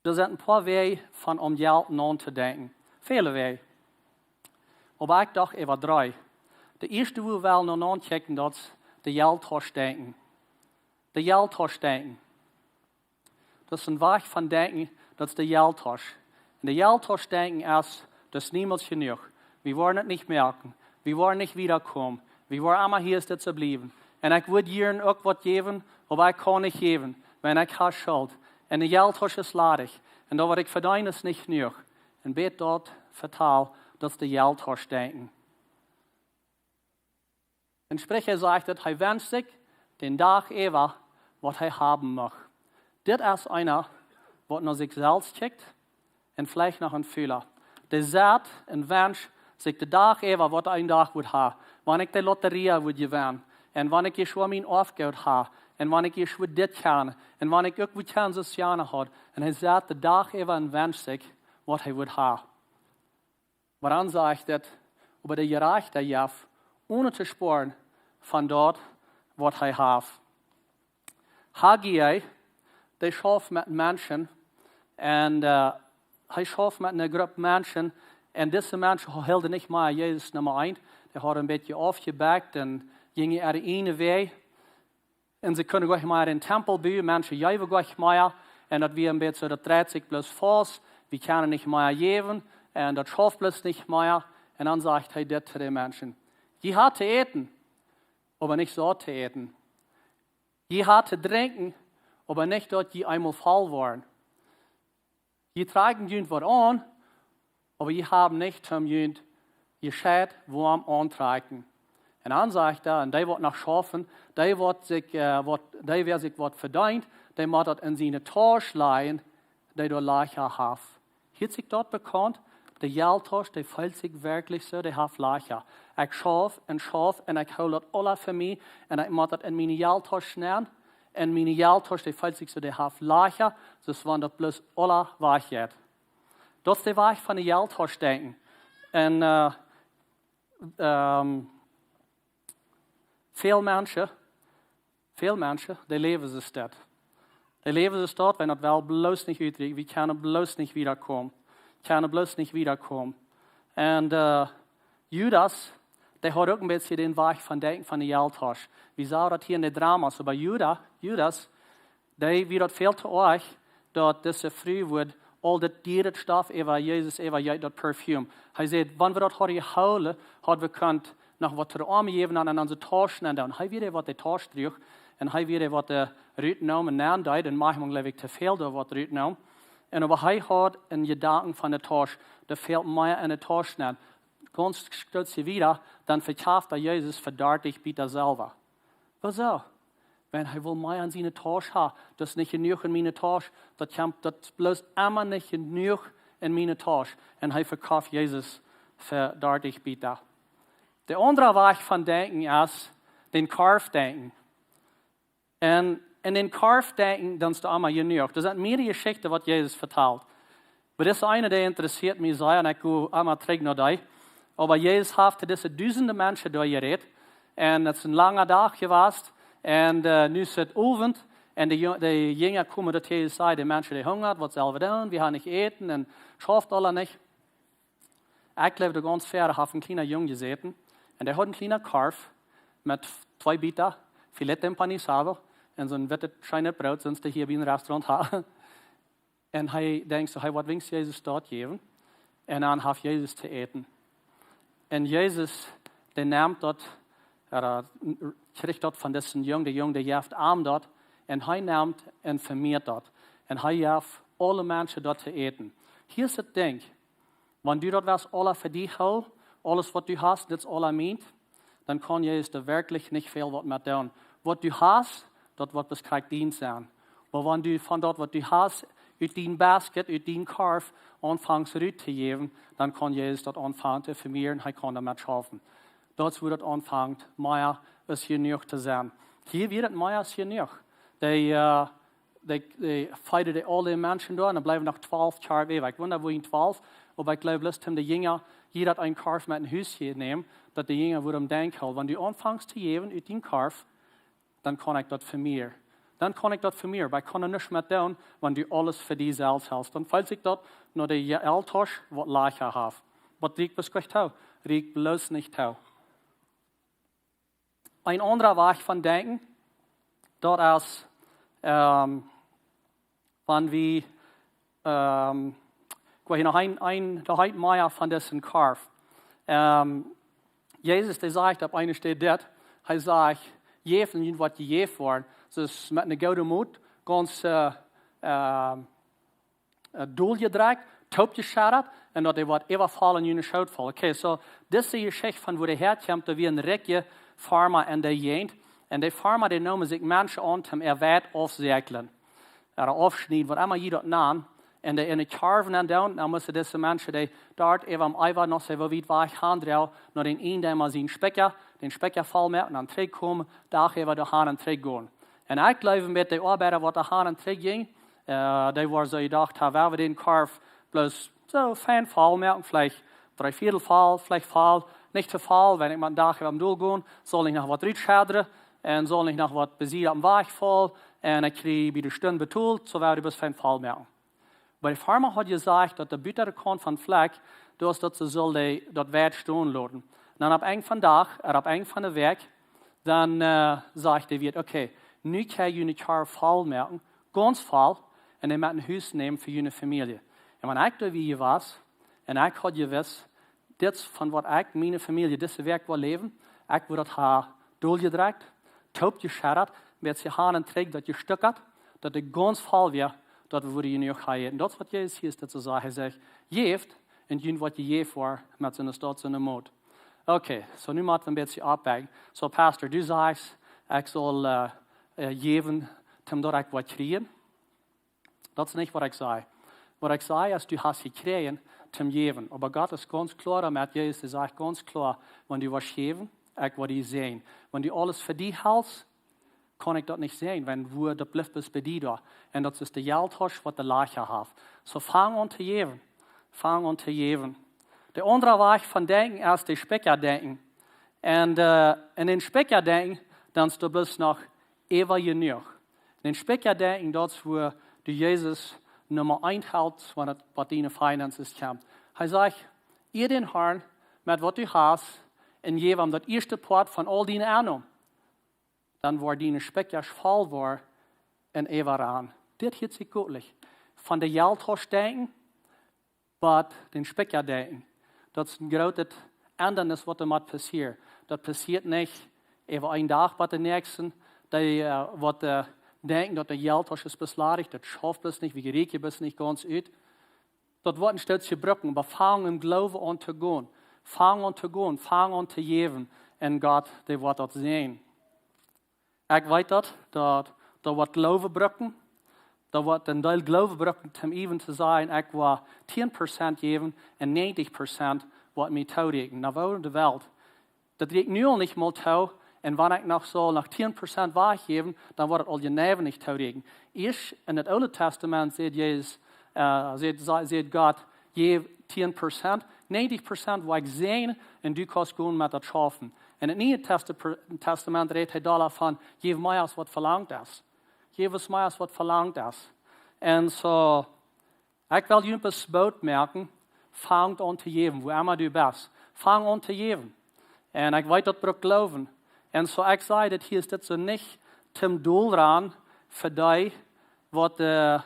Doa sent een poa Wäaj von om Jelt notodenkjen. Väle Wäaj. Oba ekj docht äwa dree. De ieeschte, wua wie wellen notodenkjen, daut es de Jelttausch denkjen. De Jelttausch denkjen. Daut es een Wajch von denkjen, daut es de Jelttausch. Un de Jelttausch denkjen es, daut es niemols jenuach. Wie woaren et nich moakjen. Wie woaren nich wieda komen. Wie woaren emma hia soo bliewen. Un ekj wudd jieren uk waut jäwen, oba ekj kaun nich jäwen, wiels ekj hab Schult. Un de Jelttausch es ladich. Un daut waut ekj vedeen es nich jenuach. Un bie daut Vetal, daut es de Jelttausch denkjen. Un Spricha sajcht daut, hee wenscht sikj dän Dach äwa, waut hee haben mucht. Dit es eena, waut no sikj selfst kjikjt un veleicht noch een Fula. Dee sat un wenscht sikj de Dach äwa, waut hee een Dach wudd haben. Wan ekj de Lotterie wudd jewennen. Un wan ekj hia mien Aufgoot hab. Un wan ekj hia dit kaun. Un wan ekj uk wudd kaun, soo aus Jana haud. Un hee sat de Dach äwa un wenscht sikj, waut hee wudd haben. Oba dan sajcht et, oba de Jerajchta jeft, onen to spoaren von daut, waut hee haft. Haggai, dee schauft met Menschen un, äh, hee schauft met eene Grupp Menschen un dise Menschen hilden nich mea Jesus Numma eent. Dee hauden een bät aufjebackt un jinjen äaren eenen Wajch. Un see kunnen goanich mea dän Tempel buen, Menschen jeewen goanich mea. Un daut wia een bät soo, daut dreit sikj bloos faust, wie kjennen nich mea jäwen un daut schauft bloos nich mea. Un dan sajcht hee dit to de Menschen: Jie haben to äten, oba nich saut to äten. Jie haben to drinkjen, oba nich daut jie eemol voll woaren. Jie trakjen junt waut aun, oba jie haben nich toom junt jescheit woam auntrakjen. Un dan sajcht hee, un dee waut noch schaufen, dee waut sikj, äh, waut, dee wäa sikj waut vedeent, dee mott daut en siene Tausch lajen, dee doa Lajcha haft. Hieet sikj daut bekaunt? De Jelttausch, dee feelt sikj werkjlich soo, dee haft Lajcha. Ekj schauf un schauf un ekj hool daut aula fa mie un ekj mott daut en miene Jelttausch nämen. Un miene Jelttausch, dee feelt sikj soo, dee haft Lajcha, soo aus wan daut bloos aula wajchjeit. Daut es de Wajch von de Jelttausch denkjen. Un, äh, ähm, väl Menschen, väl Menschen, dee läwen soo daut. Dee läwen soo daut, wan daut well bloos nich utrieekjt, wie kjennen bloos nich wieda komen. Kjennen bloos nich wieda komen. Un, äh, Judas, dee haud uk een bät dän Wajch von denkjen von de Jelttausch. Wie sagen daut hia en de Drama's, oba Juda, Judas, dee wia daut väl to oajch, daut dise Fru wudd aul daut diere Stoff äwa Jesus, äwa je-, daut Parfüm. Hee säd: Wan wie daut hauden jehoolen, haud wie kunt noch waut to de Oame jäwen un en onse Tausch nämen. Un hee wia dee, waut de Tausch druach. Un hee wia dee, waut de rutneem un nämen deed. Un maunchmol, jleew ekj, to väl doa waut rutneem. Un oba hee haud een Jedanken von de Tausch. Doa fält mea en de Tausch nämen. Gaunz stootst du wieda, dan vekjafft hee Jesus fa dartich Pieta Selwa. Wuasoo? Wan hee well mea en siene Tausch haben. Daut es nich jenuach en miene Tausch. Daut kjemt, daut es bloos emma nich jenuach en miene Tausch. Un hee vekjafft Jesus fa dartich Pieta. De aundre Wajch von denkjen es dän Korf denkjen. Un en dän Korf denkjen, dan es doa emma jenuach. Doa sent mearere Jeschichten, waut Jesus vetalt. Oba dise eene, dee interessieet mie sea un ekj go emma trigj no dee. Oba Jesus haft to dise dusende Menschen doa jerät. Un et es een langa Dach jewast. Un, äh, nu es et Owent. Un de Jo-, de Jinja komen daut Jesus säd, de Menschen, dee hungren, waut sell wie doonen? Wie haben nich Äten un schauft aula nich. Ekj jleew, doa gaunz ver haft een kjliena Jung jesäten. Un dee haud een kjliena Korf met twee Bieta filete empanizado un soon wittet scheenet Broot, soo aus dee hia bie een Restaurant haben. Un hee denkjt soo, hee woat weens Jesus daut jäwen. Un dan haft Jesus to äten. Un Jesus, dee nemt daut, äh, kjricht daut von disen Jung, de Jung, dee jeft am daut. Un hee nemt un vemieet daut. Un hee jeft aule Menschen daut to äten. Hia es et Dinkj. Wan du daut west aula fa die hoolen, aules waut du hast, dit es aula mient, dan kaun Jesus doa werkjlich nich väl waut met doonen. Waut du hast, daut woat bloos krakjt dien sennen. Oba wan du von daut, waut du hast, ut dien Basket, ut dien Korf, aunfangst rut to jäwen, dan kaun Jesus daut aunfangen to vemieren, hee kaun doamet schaufen. Daut es, wua daut aunfangt, mea aus jenuach to sennen. Hia wia et mea aus jenuach. Dee, äh, dee, dee feeden dee aule Menschen doa, un doa bleewen noch twalf Kjarw äwa. Ekj wunda, wuarom twalf, oba ekj jleew, bloos om de Jinja, jieda een Korf met no Hus to nämen, daut de Jinja wuarom denkjen, wan du aunfangst to jäwen ut dien Korf, dan kaun ekj daut vemieren. Dan kaun ekj daut vemieren, oba ekj kaun doa nuscht met doonen, wan du aules fa die selfst helst. Dan feelt sikj daut no de Jelttausch, waut Lajcha haft. Waut rieekjt bloos nich too. Rieekjt bloos nich too. Een aundra Wajch von denkjen, daut es, ähm, wan wie, ähm, ekj well hia noch een, een, doa heet mea von disen Korf. Ähm, Jesus, dee sajcht opp eene Städ dit, hee sajcht: Jäft un junt woat jejäft woaren. Soo met eene goode Mot, gaunz, äh, ähm, äh, doljedrekjt, toopjescheddat, un daut dee woat äwafaulen en june Schoot faulen. Okay, soo, dise Jeschicht von wua dee häakjemt, doa wia een rikja Farma en de Jäajent. Un dee Farma, dee neem sikj Menschen aun, om äa Weit auftosäakjlen. Ooda aufschnieden, waut emma jie daut nanen. en de, en de Kjarwen aun doonen, dan musten dise Menschen, dee doa äwa aum Ewa noch sea wiet wajch han, drau no dän Ieejendieema sien Spikja, dän Spikja voll moaken, dan trigjkomen, Dach äwa doa han un trigjgonen. Un ekj jleew, met de Oabeida, waut doa han un trigj jinjen, äh, dee wieren soo jedocht, ha, wan wie dän Korf bloos soo fein voll moaken, veleicht dree Viedel voll, veleicht voll, nich too voll, wan ekj mau een Dach äwa aum Dol go, saul nich noch waut rutschedren un saul nich noch waut besied aum Wajch faulen, un ekj kjrie bie de Stund betolt, soo wan wie dän bloos fein voll moaken. Oba de Farma haud jesajcht, daut de butade Kaunt vom Flakj, daut, daut see sullen dee, daut Wieet stonen loten. Un dan opp Enj vom Dach, ooda opp Enj von de Wäakj, dan, äh, sajcht de Wieet, okay, nu kjenn jie june Kjarw voll moaken, gaunz voll, un dee met no Hus nämen fa june Famielje. Un wan ekj doa wia jewast, un ekj haud jewist, dit von waut ekj, miene Famielje, dise Wäakj wull läwen, ekj wudd daut ha doljedrekjt, toopjescheddat, met see han un trigj daut jestukjat, daut et gaunz voll wia, daut wie wudden jenuach haben. Un daut es waut Jesus hia es, daut see sajcht, hee sajcht, jäft, un junt woat jejäft woaren, met soone Staut, soone Mot. Okay, soo nu motten wie een bät aufwäajen. Soo, Pastor, du sajchst, ekj saul, äh, äh, jäwen, om daut ekj waut kjrie. Daut es nich waut ekj saj. Waut ekj saj es, du hast jekjräajen toom jäwen. Oba Gott es gaunz kloa doamet, Jesus, dee sajcht gaunz kloa, wan du woascht jäwen, ekj woa die säajnen. Wan du aules fa die helst, kaun ekj daut nich seenen, wan woo daut blift bloos bie die doa. Un daut es de Jelttausch, waut de Lajcha haft. Soo, fang aun to jäwen. Fang aun to jäwen. De aundra Wajch von denkjen es de Spikja denkjen. Un, äh, en dän Spikja denkjen, dan es doa bloos noch äwa jenuach. En dän Spikja denkjen, daut es woo du Jesus Numma eent helst, wan et waut diene Finances kjemt. Hee sajcht, ea dän Harn met waut du hast, un jäw am daut ieeschte Poat von aul diene Ennom. Dan woaren diene Spikjasch voll woaren un äwarannen. Dit hieet sikj goot aun. Von de Jelttausch denkjen, bat dän Spikja denkjen. Daut es een grootet Endanis, waut doa mott passieren. Daut passieet nich äwa eenen Dach bat dän näakjsten. Dee, äh, waut, äh, denkjen, daut de Jelttausch es bloos ladich, daut schauft bloos nich, wie rieekjen bloos nich gaunz ut. Daut woat een Stootje brucken, oba fang em Gloowen aun to gonen. Fang aun to gonen, fang aun to jäwen. Un Gott, dee woat daut seenen. Ekj weet daut, daut, daut woat Gloowen brucken. Daut woat een Deel Gloowen brucken, om äwen to sajen, ekj woa tieen Prozent jäwen un näajentich Prozent woat mie toorieekjnen. Na, woo en de Welt? Daut rieekjt nu aul nich mol too. Un wan ekj noch saul noch tieen Prozent wajchjäwen, dan woat et aul jeneiw nich toorieekjnen. Ieescht en daut Oole Tastament sajcht Jesus, äh, sajcht, sa-, sajcht Gott, jäw tieen Prozent, näajentich Prozent woa ekj seenen un du kaust gonen met daut schaufen. En daut Niee Testa-, Tastament rät hee doa von, jäw mea aus waut velangt es. Jäw mea aus waut velangt es. Un soo, ekj well junt bloos Moot moaken, fang aun to jäwen, wua emma du best. Fang aun to jäwen. Un ekj weet, daut brukt Gloowen. Un soo ekj saj, daut hia es dit soo nich toom Dol rannen fa dee, waut, äh,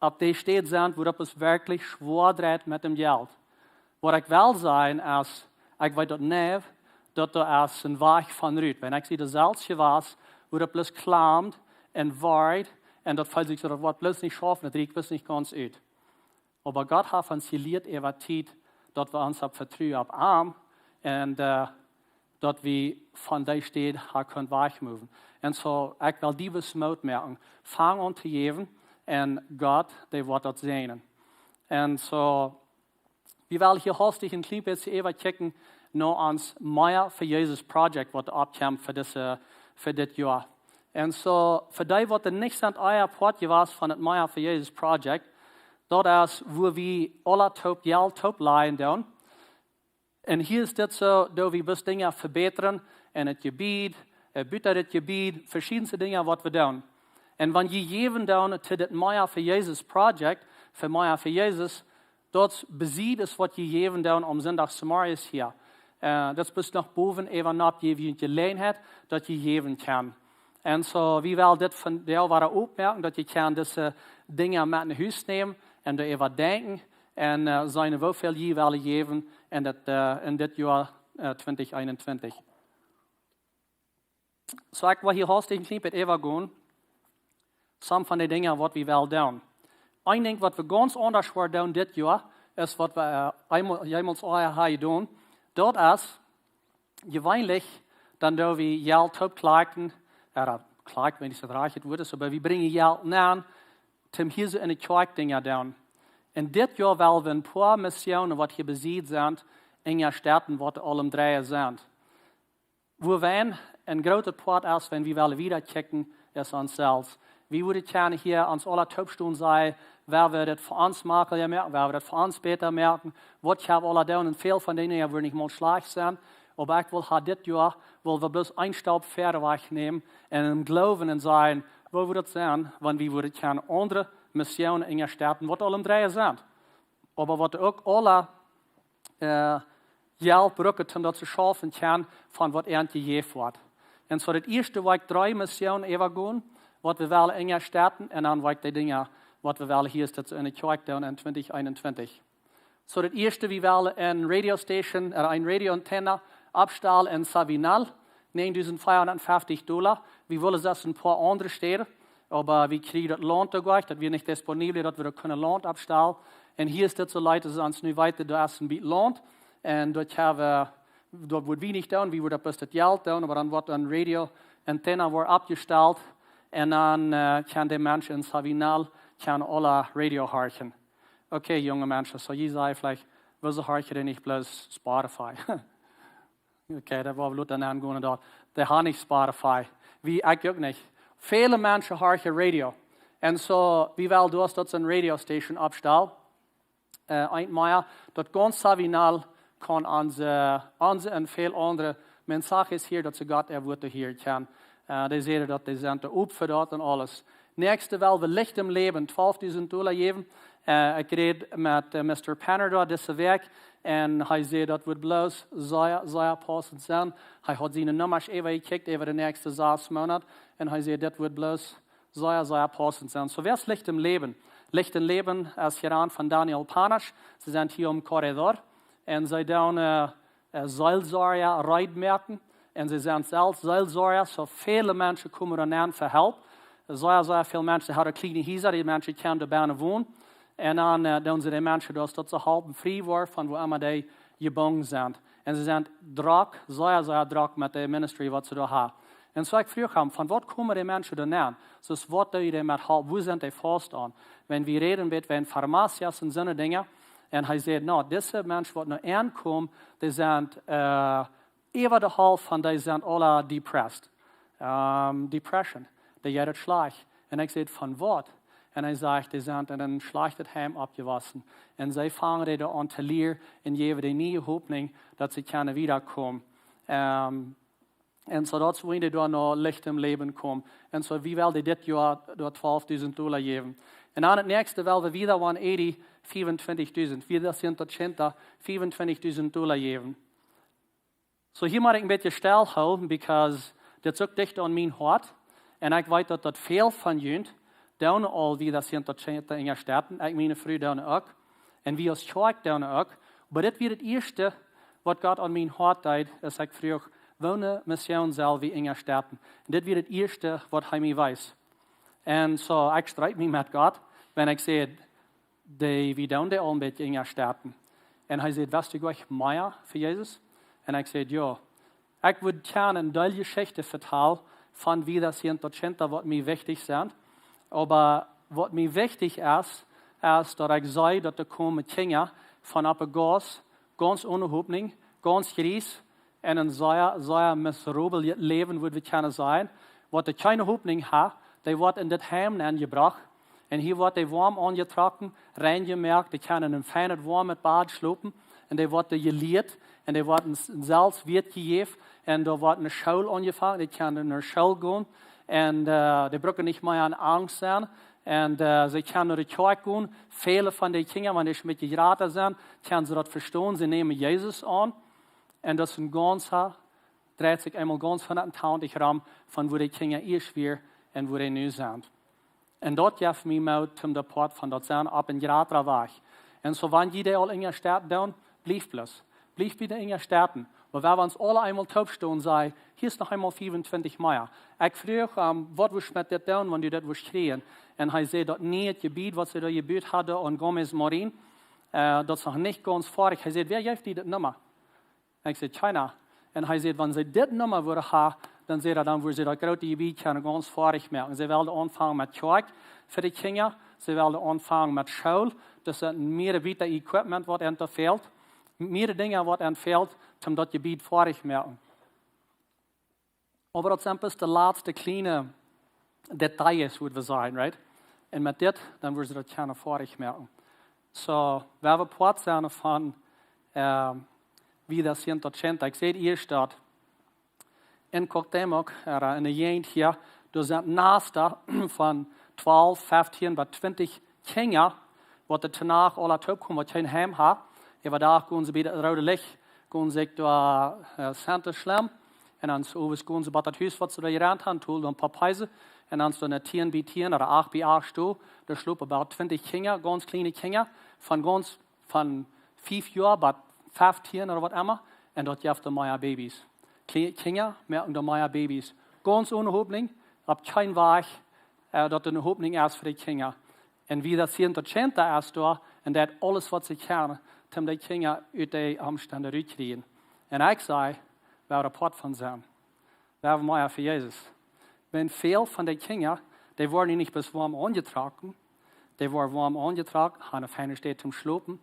opp dee Städ sent, wua daut es werkjlich schwoa dreit met däm Jelt. Waut ekj well sajen es, ekj weet daut nich, daut doa es een Wajch von rut. Wan ekj see daut selfst jewast, wua daut bloos klampt un weit, un daut feelt sikj soo, daut woat bloos nich schaufen, daut rieekjt bloos nich gaunz ut. Oba Gott haft ons jelieet äwa Tiet, daut wie ons opp vetruen opp am un, äh, daut wie von dee Städ ha kunnen wajchmoven. Un soo, ekj well die bloos Moot moaken. Fang aun to jäwen un Gott, dee woat daut seenen. Un soo, wie wellen hia hastich een kjlien bät äwakjikjen no ons Mea fa Jesus Project, waut oppkjemt fa dise, fa dit Joa. Un soo, fa dee, waut doa nich sent ea Poat jewast von daut Mea fa Jesus Project, daut es, wua wie aule toop Jelt toop lajen doonen. Un hia es dit soo, daut wie bloos Dinja vebätren en daut Jebied, äh, buta daut Jebied, veschiedenste Dinja, waut wie doonen. Un wan jie jäwen doonen to dit Mea fa Jesus Project, fa Mea fa Jesus, daut besied es, waut jie jäwen doonen aum Sindach zemorjes hia. Äh, daut es bloos no bowen äwa nopp, jie wie Jeläajenheit, daut jie jäwen kjennen. Un soo, wie wellen dit vondoag wada oppmoaken, daut jie kjennen dise Dinja met no Hus nämen un doaräwa denkjen un, äh, seenen, woo väl jie wellen jäwen en dit, äh, en dit Joa, äh, twintich eenuntwintich. Soo, ekj well hia hastich een kjlien bät äwagonen. Some von de Dinja, waut wie wellen doonen. Een Dinkj, waut wie gaunz aundasch woaren doonen dit Joa, es waut wie, äh, eemol, jemols ea haben jedonen. Daut es, jeweenlich, dan doo wie Jelt toop kjlakjen, äh, kjlakjen, wan ekj daut rajcht utdrekjen wudd, oba wie brinjen Jelt aun, toom hia soo en de Kjoakj Dinja doonen. Un dit Joa well wie een poa Missionen, waut hia besied sent, enjastäten, waut aul aum dreien sent. Wua wie een, een grootet Poat es, wan wie wellen wieda kjikjen, es ons selfst. Wie wudden kjennen hia ons aula toopstonen, sajen, woo wie daut fa ons maklicha moaken, woo wie daut fa ons bäta moaken, waut wie aula doonen. Un väl von dee Dinja wudden nich mol schlajcht sennen, oba ekj well ha dit Joa, well wie bloos een Staup wieda wajchnämen un em Gloowen un sajen, woo wudd daut sennen, wan wie wudden kjennen aundre Missionen enjastäten, waut aul aum dreien sent. Oba waut uk aula, äh, Hjelp brucken, om daut to schaufen kjennen von waut an jejäft woat. Un soo daut ieeschte well ekj dree Missionen äwagonen, waut wie wellen enjastäten, un dan well ekj dee Dinja, waut wie wellen hia es daut soo enne Kjoakj doonen en twintich eenuntwintich. Soo daut ieeschte, wie wellen eene Radiostation, äh, eene Radioantenna oppstalen en Sabinal, näajendusent fiefhundatfeftich Dolla. Wie wullen selfst een poa aundre Städen, oba wie kjrieen daut Launt doa goanich, daut wia nich disponibel, daut wie doa kunnen Launt oppstalen. Un hia es dit soo leet, daut see ons nu weeten, doa es een bät Launt. Un daut ha wie, daut wudden wie nich doonen, wie wudden bloos daut Jelt doonen, oba dan woat eene Radioantenna woat oppjestalt. Un dan, äh, kjennen de Menschen en Sabinal, kjennen aula Radio horchen. Okay, junge Menschen, soo jie sajen veleicht, wieso horchen dee nich bloos Spotify? Okay, daut woa wie lota aungonen doa. Dee haben nich Spotify. Wie, ekj uk nich. Väle Menschen horchen Radio. Un soo, wie wellen daut, daut see eene Radiostation oppstalen. Äh, eent mea, daut gaunz Sabinal kaun onse, onse un väl aundre Menschen hia, daut see Gott äa Wuat hieren kjennen. Äh, dee sajen, daut dee sent doa op fa daut un aules. Näakjste well wie Licht em Läwen, twalfdusent Dolla jäwen. Äh, ekj räd met, äh, Mister Penner doa dise Wäakj. Un hee säd, daut wudd bloos sea, sea paussent sennen. Hee haud siene Nummasch äwa jekjikjt, äwa de näakjste sas Moonat. Un hee säd, daut wudd bloos sea, sea paussent sennen. Soo, wäa es Licht em Läwen? Licht em Läwen es jerant von Daniel Panasch. See sent hia em Corredor. Un see doonen, äh, äh, Seelsorja reed moaken. Un see sent selfst Seelsorja. Soo väle Menschen komen doa aun fa Help. Sea, sea väl Menschen haben kjliene Hiesa, dee Menschen kjennen doa bennen wonen. Un dan, äh, doonen see de Menschen daut, daut see halpen frie woaren von wua emma dee jebungen sent. Un see sent drock, sea, sea drock met de Ministry, waut see doa haben. Un soo ekj fruach am, von waut komen dee Menschen doa aun? Soo waut doo jie met Help? Wua sent dee faust aun? Wan wie räden met, wan Farmacias un soone Dinja. Un hee säd, no, dise Menschen, waut nu aunkomen, dee sent, äh, äwa de Halft von dee sent aula depressed. Ähm, Depression. Dee jeit daut schlajcht. Un ekj säd, von waut? Un hee sajcht, dee sent en een schlajchtet Heim oppjewossen. Un see fangen dee doa aun to lieren un jäwen dee niee Hopninj, daut see kjennen wieda komen. Ähm, un soo daut see doa no Licht em Läwen komen. Un soo, wie wellen dit Joa doa twalfdusent Dolla jäwen. Un dan daut näakjste well wie wieda one eighty, fiewuntwintich dusent. Wie daut sent daut Chinta, fiewuntwintich dusent Dolla jäwen. Soo, hia mott ekj een bät stell hoolen, because dit es uk dicht aun mien Hoat. Un ekj weet, daut, daut väl von junt doonen aul, wie daut sent daut Chinta enjastäten. Ekj, miene Fru doonen uk. Un wie aus Kjoakj doonen uk. Oba dit wia daut ieeschte, waut Gott aun mien Hoat deed, es ekj fruach, woone Mission sell wie enjastäten. Un dit wia daut ieeschte, waut hee mie wees. Un soo, ekj strijd mie met Gott, wan ekj säd, dee, wie doonen dee aul een bät enjastäten. Un hee säd, west du goanich mea fa Jesus? Un ekj säd, jo. Ekj wudd kjennen eene Jeschicht vetalen von wie daut sent daut Chinta, waut mie wichtich sent. Oba waut mie wichtich es, es daut ekj see, daut doa komen Kjinja von oppe Gauss, gaunz one Hopninj, gaunz jriees, un een sea, sea miserabel Läwen, wudd wie kjennen sajen. Waut dee kjeene Hopninj haben, dee woat en dit Heim nenjebrocht. Un hia woat dee woam aunjetrocken, rein jemoakt, dee kjennen en een feinet, woamet Bad schlopen. Un dee woat doa jelieet, un dee woat een s-, een selfst Wieet jejäft. Un doa woat eene School aunjefongen, dee kjennen no School gonen. Un, äh, dee brucken nich mea en Angst sennen. Un, äh, see kjennen no de Kjoakj gonen. Väle von dee Kjinja, wan dee een bät jrata sent, kjennen see daut vestonen. See nämen Jesus aun. Un daut es een gaunza, dreit sikj eemol gaunz hundatentachentich rom von wua dee Kjinja ieescht wieren un wua dee nu sent. Un daut jeft mie Moot, om daut Poat von daut sennen opp een jratren Wajch. Un soo, wan jie dee aul enjastäten doonen, bliewt bloos. Bliewt bie dee enjastäten. Oba wan wie ons aula eemol toopstonen, sajen, hia es noch eemol fiewuntwintich mea. Ekj fruach, ähm, waut wudd wie met dit doonen, wan du dit wudd kjrieen? Un hee säd, daut niee Jebied, waut see doa jebut hauden aun Gómez Morín, äh, daut es noch nich gaunz foadich. Hee säd, wäa jeft die daut Numma? Ekj säd, kjeena. Un hee säd, wan see dit Numma wudden haben, dan säd hee, dan wudden see daut groote Jebied kjennen gaunz foadich moaken. See wullen aunfangen met Kjoakj fa dee Kjinja, See wellen aunfangen met School. Daut es mea wieda Equipment waut an fält. Mea Dinja waut an fält, om daut Jebied foadich moaken. Oba daut sent bloos de latste kjliene Details, wudd wie sajen, right? Un met dit, dan wudden see daut kjennen foadich moaken. So, wie haben Poat sennen von, ähm, wie daut sent daut schient. Ekj säd ieescht daut en Cuauhtémoc, ea en de Jäajent hia, doa sent Nasta von twalf, feftieen bat twintich Kjinja, waut doa to Nacht aula toopkomen, waut kjeen Heim haben. Äwadach gonen see bie daut roode Licht, gonen see doa, äh, Center schlemen. Un dan soo owes gonen see bat daut Hus, waut see doa jerent haben, tol dan Papeisen. Un dan soo ne tieen bie tieen ooda acht bie acht Stow. Doa schlopen about twintich Kjinja, gaunz kjliene Kjinja, von gaunz, von fief Joa bat feftieen ooda waut emma. Un daut jeft doa mea Babys. Kjlie-, Kjinja moaken doa mea Babys. Gaunz one Hopninj, opp kjeen Wajch, äh, daut doa ne Hopninj es fa de Kjinja. Un wie daut sent, daut schient doa es doa, un daut aules waut see kjennen, om de Kjinja ut de Omstend rutkjrieen. Un ekj saj, wie haben Poat von sennen. Wie haben mea fa Jesus. Wan väl von de Kjinja, dee woaren nich bloos woam aunjetrocken, dee woaren woam aunjetrocken, haben ne fiene Städ toom schlopen,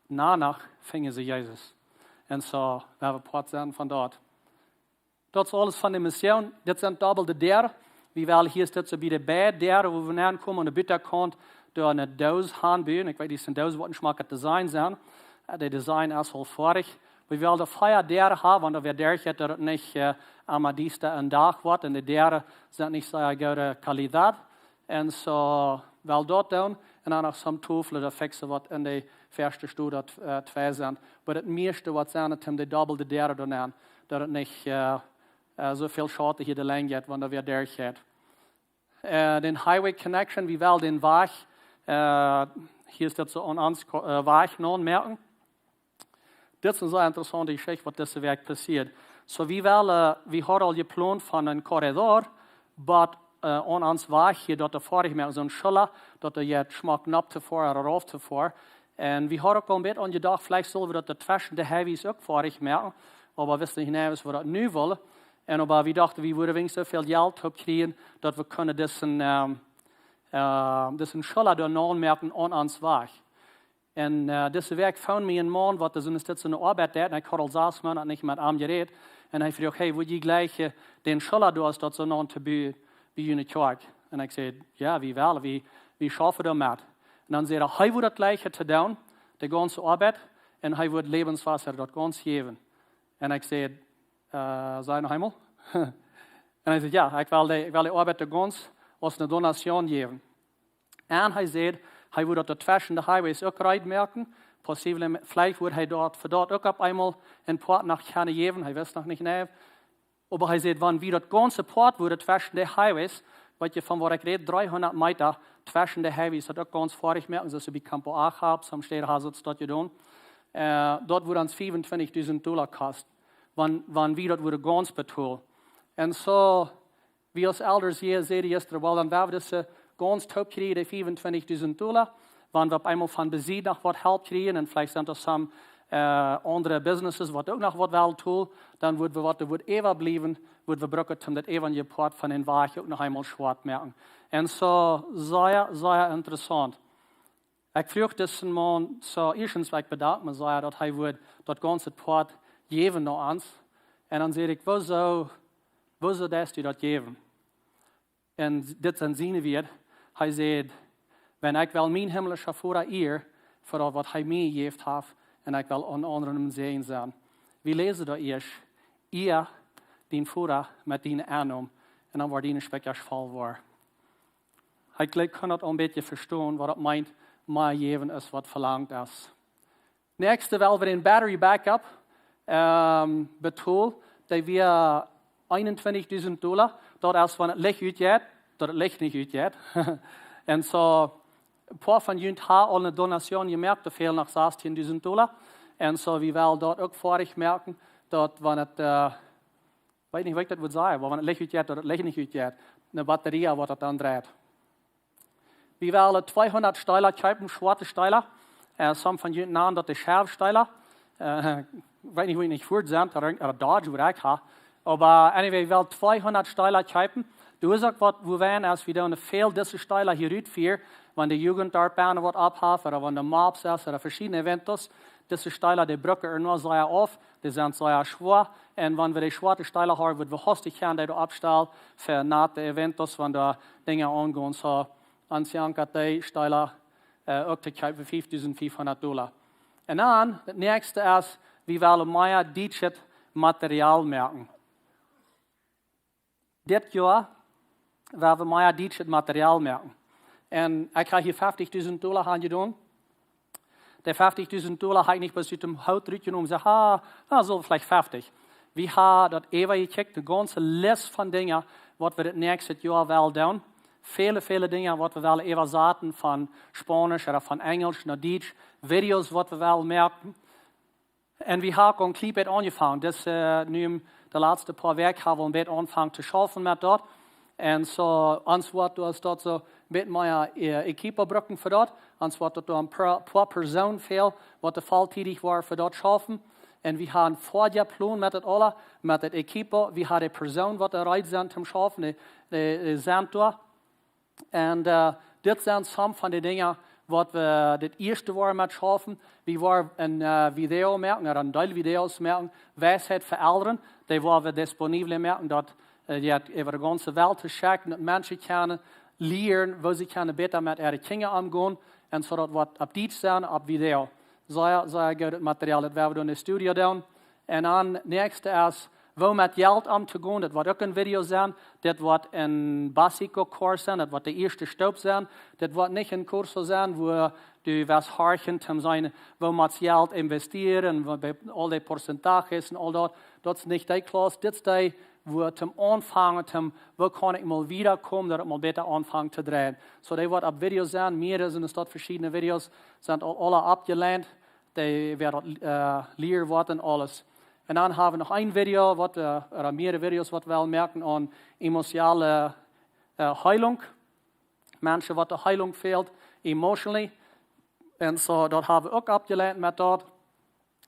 doano finjen see Jesus. Un soo, wie haben Poat sennen von daut. Daut es aules von de Mission. Dit sent dobbelde Däaren. Wie wellen hia soo bie de beid Däaren, wua wie aunkomen, aun de Buttakaunt, doa ne Doos aunbuen. Ekj weet nich, es ne Doos waut een schmocket Design es. Äh, de Design es aul foadich. Wie wellen doa vea Däaren haben, wan doa wäa derchjeit, daut et nich, äh, emma diesta em Dach woat. Un de Däaren sent nich sea goode Qualität. Un soo well daut doonen. Un dan noch some Toflen, daut fixen waut en de ieeschte Stow, daut, äh, twee sent. Oba daut mieeschte waut sent, daut sent de dobbelde Däaren doa aun. Daut et nich, äh, äh, soo väl Schauten hia de Lenj jeit, wan doa wäa derchjeit. Äh, dän Highway Connection, wie wellen dän Wajch, äh, hia es daut soo aun ons Ko-, äh, Wajch nomoaken. Dit es ne sea interessaunte Jeschicht, waut dise Wäakj passieet. So, wie wellen, äh, wie hauden aul jeplont von een Korridor, oba, äh, aun ons Wajch hia daut doa foadich moaken, soon Schulla, daut doa je schmock nopp to foaren ooda rauf to foaren. Un wie hauden uk aul een bät aun jedocht, veleicht sell wie daut doa tweschen de Highways uk foadich moaken, oba wie wisten nich, woo wie daut nu wullen. Un oba wie dochten, wie wudden weens soo väl Jelt oppkjrieen, daut wie kunnen disen, ähm, äh, disen Schulla doa nomoaken aun ons Wajch. Un, äh, dise Wäakj found mie een Maun, waut doa soo ne Oabeit deed, un ekj haud aul sas Moonat nich met am jerät. Un hee fruach: "Hey, wudd jie jlikjen, äh, dän Schulla doa, es daut soo no to buen bie june Kjoakj?" Un ekj säd: "Jo, wie wellen, wie, wie schaufen doamet." Un dan säd hee, hee wudd daut jlikjen to doonen, de gaunze Oabeit, un hee wudd Lebenswasser daut gaunz jäwen. Un ekj säd: "Äh, saj noch eemol." Un hee säd: "Jo, ekj well de, ekj well de Oabeit doa gaunz aus ne Donation jäwen." Un hee säd, hee wudd daut doa tweschen de Highways uk reed moaken. Possibly, veleicht wudd hee daut, fa daut uk opp eemol een Poat noch kjennen jäwen. Hee wist noch nich, nä. Oba hee säd, wan wie daut gaunze Poat wudden tweschen de Highways, weet jie, von wua ekj räd, dreehundat Meta tweschen de Highways, daut uk gaunz foadich moaken, soo aus bie Campo Aja, opp soone Städ haben see daut jedonen. Äh, daut wudd ons fiefuntwintichdusent Dolla kosten, wan, wan wie daut wudden gaunz betolen. Un soo, wie aus Elders hia säden jistren, well, dan woa wie dise gaunz toopkjrieen, de fiefuntwintichdusent Dolla. Wan wie opp eemol von besied noch waut Help kjrieen un veleicht sent doa some, äh, aundre Businesses, waut uk noch waut wellen toolen, dan wudd wie waut doa wudd äwabliewen, wudd wie brucken, om daut äwaje Poat von dän Wajch uk noch eemol schwoa moaken. Un soo, sea, sea interessaunt. Ekj fruach disen Maun, soo, ieeschtens, ekj bedank mie sea, daut hee wudd daut gaunze Poat jäwen no ons. Un dan säd ekj: "Wuasoo, wuasoo deist du daut jäwen?" Un dit sent siene Wieed. Hee säd: "Wan ekj well mienen himlischen Voda ieren fa daut, waut hee mie jejäft haft, un ekj well aun aundre een Säajen sennen." Wie läsen doa ieescht: "Iea dien Voda met diene Ennom, un dan woaren diene Spikjasch voll woaren." Ekj jlikj, kaun daut aul een bät vestonen, waut daut meent, mea jäwen aus waut velangt es. Näakjste well wie dän Battery Backup, ähm, betolen. Dee wia eenuntwintichdusent Dolla. Daut es, wan daut Licht utjeit, daut daut Licht nich utjeit. Un soo, een poa von junt haben aul ne Donation jemoakt, doa fälen noch sastieendusent Dolla. Un soo, wie wellen daut uk foadich moaken, daut wan et, äh, weet nich, waut ekj daut wudd sajen, oba wan daut Licht utjeit, daut daut Licht nich utjeit. Ne Batterie, waut daut dan dreit. Wie wellen tweehundat Steela kjeepen, schwoate Steela. Äh, some von junt nanen daut de Schäfsteela. Äh, weet nich, woo ekj nich fuat sie, daut Dodge, woo ekj ha. Oba anyway, wie wellen tweehundat Steela kjeepen. Du hast uk waut, woo wie, aus wie dan väl dise Steela hia utfieren, Wan de Jugend doa benne waut opphaft, ooda wan de Mops es, ooda veschiedne Eventos, dise Steela, dee brucken ea noch sea auf, dee sent sea schwoa. Un wan wie de schwoare Steela haben, woa wie hastich kjennen, dee oppstalen fa nate Eventos, wan doa Dinja aungonen. Soo, ons jankat dee Steela, äh, uk to kjeepen fa fiefdusent fiefhundat Dolla. Un dan, daut näakjste es, wie wellen mea dietschet Material moaken. Dit Joa woa wie mea dietschet Material moaken. Un ekj hab hia fiefdusent Dolla aunjedonen. Dee fiefdusent Dolla hab ekj nich bloos ut dän Hoot rutjenomen un säd, ah, na, soo veleicht fiefdich. Wie haben daut äwa jekjikjt, de gaunze List von Dinja, waut wie daut näakjste Joa wellen doonen. Väle, väle Dinja, waut wie wellen äwasaten von Spaunisch ooda von Enjelsch no Dietsch. Videos, waut wie wellen moaken. Un wie haben aul een kjlien bät aunjefongen. Daut, äh, nu de latste poa Wäakj haben wie een bät aunjefongen to schaufen met daut. Un soo, ons woat doa daut soo een bät mea, äh, Equipo brucken fa daut. Ons woat doa een poa, poa Persoonen fälen, waut doa volltiedich woaren fa daut schaufen. Un wie haben een Foajoa Plon met daut aula, met daut Equipo. Wie haben de Persoonen, waut doa reed sent toom schaufen, dee, dee, dee sent doa. Un, äh, dit sent some von de Dinja, waut wie daut ieeschte woaren met schaufen. Wie woaren een, äh, Video moaken, ooda een Deel Videos moaken, Weisheit fa Elren. Dee woaren wie disponibel moaken, daut, äh, jeit äwa de gaunze Welt to schekjen, daut Menschen kjennen lieren, woo see kjennen bäta met äare Kjinja omgonen. Un soo daut woat opp Dietsch sennen, opp Video. Sea, sea goodet Material, daut woa wie dan em Studio doonen. Un dan näakjste es, woo met Jelt omtogonen, daut woat uk een Video sennen. Dit woat een basico course sennen, daut woat de ieeschte Stoop sennen. Dit woat nich een Kursus sennen, wua du woascht horchen toom seenen, woo met Jelt investieren, woo bie aul dee Porcentajes un aul daut. Daut es nich dee Klauss, dit es dee, wua toom aunfangen, toom, woo kaun ekj mol wieda komen, daut ekj mol bäta aunfang to dreien. Soo, dee woat opp Video sennen, mea sent doa veschiedne Videos, sent aul aula oppjeleent. Dee woaren, äh, lieren waut un aules. Un dan haben wie noch een Video, waut, äh, ooda mea Videos, waut wie wellen moaken aun emotionale, äh, Heilung. Menschen, waut de Heilung fält, emotionally. Un soo, daut haben wie uk oppjeleent met daut.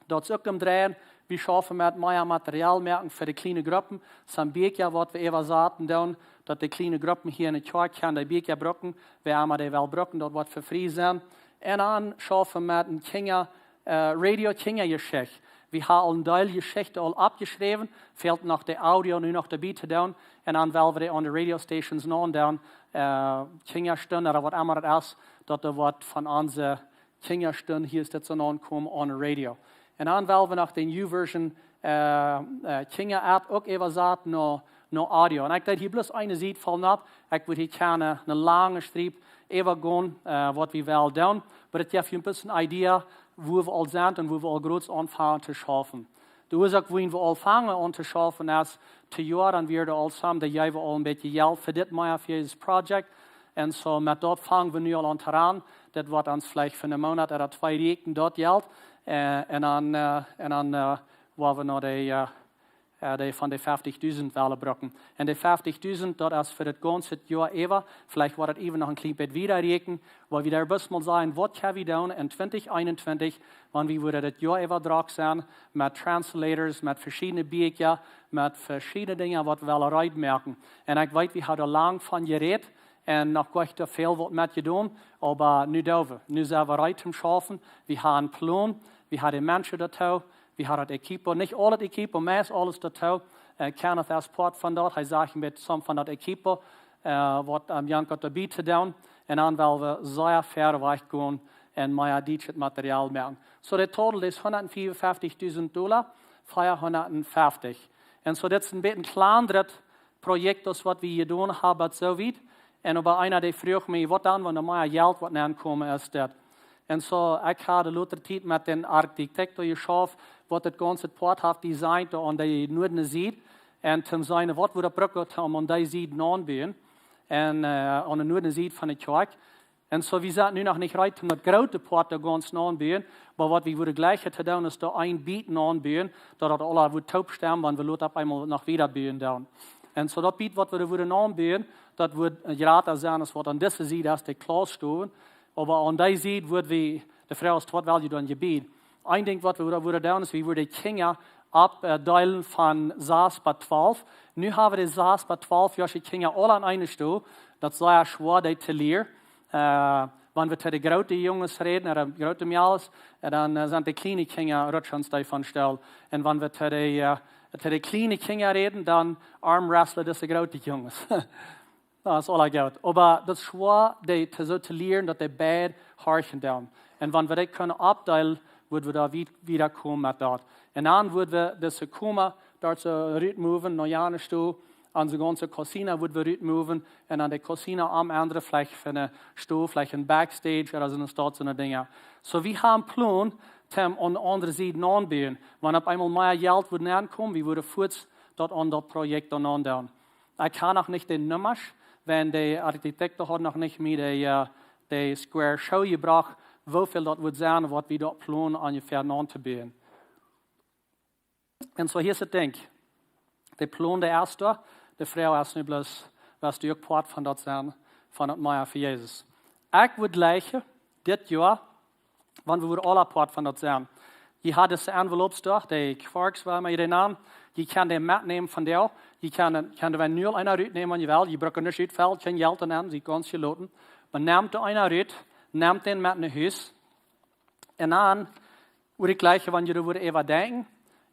Daut es uk aum dreien. Wie schaufen met mea Material moaken fa de kjliene Gruppen. Sent Bieekja, waut wie äwasaten doonen, daut de kjliene Gruppen hia enne Kjoakj kjennen dee Bieekja brucken, wäa emma dee well brucken, daut woat fa frie sennen. Un dan schaufen met een Kjinja, äh, Radio Kjinjajeschicht. Wie haben aul een Deel Jeschichten aul oppjeschräwen, fält noch de Audio nu noch doabie to doonen. Un dan wellen wie dee aun de Radio Stations naundoonen, äh, Kjinjastund ooda waut emma daut es, daut doa woat von onse Kjinjastund, hia es dit soo aunkomen aun de Radio. Un dan wellen wie noch dän YouVersion, äh, äh, Kjinja-App uk äwasaten no, no Audio. Un ekj deed hia bloos eene Sied von opp. Ekj wudd hia kjennen eene lange Striep äwagonen, äh, waut wie wellen doonen. Oba daut jeft junt een bät eene Idee, wua wie aul sent un wua wie aul groot aunfangen to schaufen. De Uasoak, wua wie aul fangen aun to schaufen, es, dit Joa dan wia aul some, dee jeewen aul een bät Jelt fa dit Maya Fides Project. Un soo met daut fangen wie nu aul aun to rannen. Daut woat ons veleicht fa een Moonat ooda twee rieekjen, daut Jelt. Äh, un dan, äh, un dan, äh, woa wie no dee, äh, äh, dee von dee fiefdusent wellen brucken. Un dee fiefdusent, daut es fa daut gaunze Joa äwa. Veleicht woat daut iewen noch een kjlien bät wieda rieekjen, wua wie doa bloos mol sajen, waut kjenn wie doonen en twintich eenuntwintich, wan wie wudden daut Joa äwa drock sennen met Translators, met veschiedne Bieekja, met veschiedne Dinja, waut wie wellen reed moaken. Un ekj weet, wie haben lang von jerät un noch goanich väl waut met jedonen, oba nu doo wie. Nu sent wie reed toom schaufen. Wie haben een Plon, wie haben de Menschen doatoo, wie haben daut Equipo, nich aul daut Equipo, meist aules doatoo. Äh, Kenneth es Poat von daut, hee sajcht een bät some von daut Equipo, äh, waut, ähm, Jan haft doabie to doonen. Un dan wellen wie sea wiet wajch gonen un mea dietschet Material moaken. Soo, de total es hundatfiefundfieftichdusent Dolla, fiefhundatfieftig. Un soo, dit es een bät een kjlandret Projekt, aus waut wie jedonen haben, bat soo wiet. Un oba eena, dee fruach mie, waut dan, wan doa mea Jelt woat nenkomen, es dit. Un soo, ekj hab de latste Tiet met dän Architekt jeschauft, waut daut gaunze Poat haft designt, doa aun de nuadne Sied. Un toom seenen, waut wie brucken, om aun dee Sied naunbuen. Un, äh, aun de nuadne Sied von de Kjoakj. Un soo, wie sent nu noch nich reed, om daut groote Poat doa gaunz naunbuen, oba waut wie wudden jlikj to doonen, es doa een Bät naunbuen, daut daut aula wudd toopstemmen, wan wie lota opp eemol noch wieda buen doonen. Un soo daut Bät, waut wie doa wudden naunbuen, daut wudd, äh, jrata sennen, aus waut aun dise Sied es, de Klaussstow. Oba aun dee Sied wudd wie, de Froag es, waut well jie dan jebieden? Een Dinkj, waut wie doa wudden doonen, es, wie wudden Kjinja opp, äh, deelen von sas bat twalf. Nu haben wie de sas bat twalf Joa Kjinja aula aun eene Stow. Daut es sea schwoa, dee to lieren. Äh, wan wie to de groote Junges räden, ooda groote Mejales, äh, dan äh, sent de kjliene Kjinja rutschens doavon stell. Un wan wie to de, äh, to de kjliene Kjinja räden, dan armwrestlen dise groote Junges. Daut es aula goot. Oba daut es schwoa, dee to, soo to lieren, daut dee beid horchen doonen. Un wan wie daut kjennen oppdeelen, woa wie doa wieda komen met daut. Un dan woa wie dise Koma doa soo rutmoven, no jane Stow, onse gaunze cocina woa wie rutmoven, un dan de cocina aum aundren veleicht fa eene Stow, veleicht een backstage ooda soo eene Stow, soone Dinja. Soo, wie haben Plon, om aun de aundre Sied aunbuen. Wan opp eemol mea Jelt woat aunkomen, wie wudden fuaz daut aun daut Projekt dan aundoonen. Ekj kaun noch nich de Nummasch, wiels de Architekt haud noch nich mie de, äh, de square Schoh jebrocht, woo väl daut wudd sennen, waut wie doa plonen onjefäa auntobuen. Un soo hia es daut Dinkj. De Plon, dee es doa, de Froag es nu bloos, woascht du uk Poat von daut sennen, von daut Mea fa Jesus? Ekj wudd jleichen, dit Joa, wan wie wudden aula Poat von daut sennen. Jie haben dise Envelopes doa, de Quarks, woo emma jie dee nanen. Jie kjennen dee metnämen von doa. Jie kjennen, kjennen doa nu aul eena rutnämen, wan jie wellen. Jie brucken nich utfellen, kjeen Jelt aun, sie gaunz jeloten. Oba nämt doa eena rut, nämt dän met no Hus. Un dan wudd ekj jleichen, wan jie doa wudden äwa denkjen,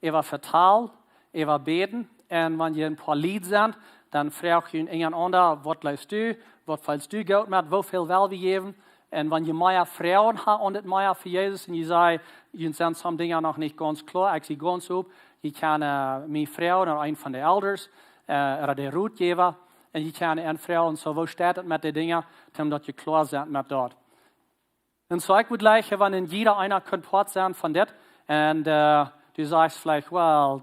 äwa vetalen, äwa bäden. Un wan jie een poa Lied sent, dan froag jie eent aundret, waut jleefst du, waut feelst du goot met, woo väl well wie jäwen? Un wan jie mea Froagen haben aun dit Mea fa Jesus un jie sajen, jie sent sommje Dinja noch nich gaunz kloa, ekj sie gaunz op, jie kjennen, äh, mie froagen ooda eent von de Elders, äh, ooda de Rotjäwa, un jie kjennen an froagen, soo, woo steit et met de Dinja, om daut jie kloa sent met daut. Un soo, ekj wudd jleichen, wan een jieda eena kunn Poat sennen von dit. Un, äh, du sajchst veleicht, well,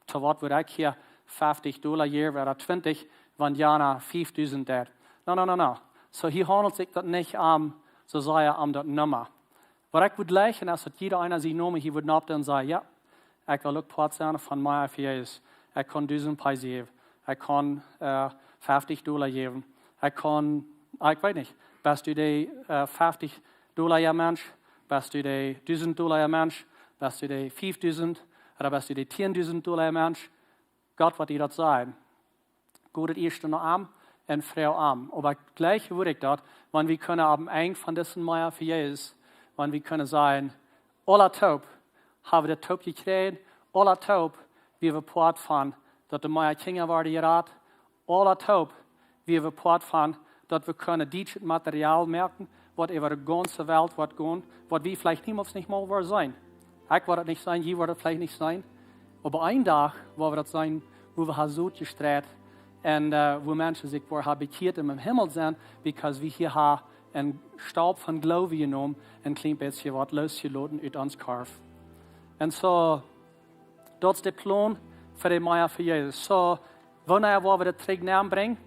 to waut wudd ekj hia feftich Dolla jäwen ooda twintich, wan jana fiefdusent deit? No, no, no, no. Soo, hia haundelt sikj daut nich om, soo sea om daut Numma. Waut ekj wudd jleichen, es daut jieda eena sienen Nomen hia wudd noppen un sajen, jo, ekj well uk Poat sennen von Mea fa Jesus. Ekj kaun dusent Pesos jäwen. Ekj kaun, äh, feftich Dolla jäwen. Ekj kaun, ah, ekj weet nich, best du de, äh, feftich Dolla Mensch? Best du de dusent Dolla Mensch? Best du de fiefdusent? Ooda best du de tieendusent Dolla Mensch? Gott woat die daut sajen. Go daut ieeschte no am un froag am. Oba jleichen wudd ekj daut, wan wie kjennen aum Enj von dise Mea fa Jesus, wan wie kjennen sajen, aula toop, haben wie daut toop jekjräajen, aula toop, wia wie Poat von, daut de mea Kjinja worden jerat, aula toop, wia wie Poat von, daut wie kjennen dietschet Material moaken, waut äwa de gaunze Welt woat gonen, waut wie veleicht niemols nich mol woaren seenen. Ekj woa daut nich seenen, jie woaren daut veleicht nich seenen. Oba een Dach woa wie daut seenen, woo wie haben soo jestreit un, äh, woo Menschen sikj woaren haben bekjieet un em Himmel sent, because wie hia haben een Staup von Gloowen jenomen un kjlien bät waut loosjeloten ut ons Korf. Un soo, daut es de Plon fa de Mea fa Jesus. Soo, wanea woa wie daut trigj nenbrinjen?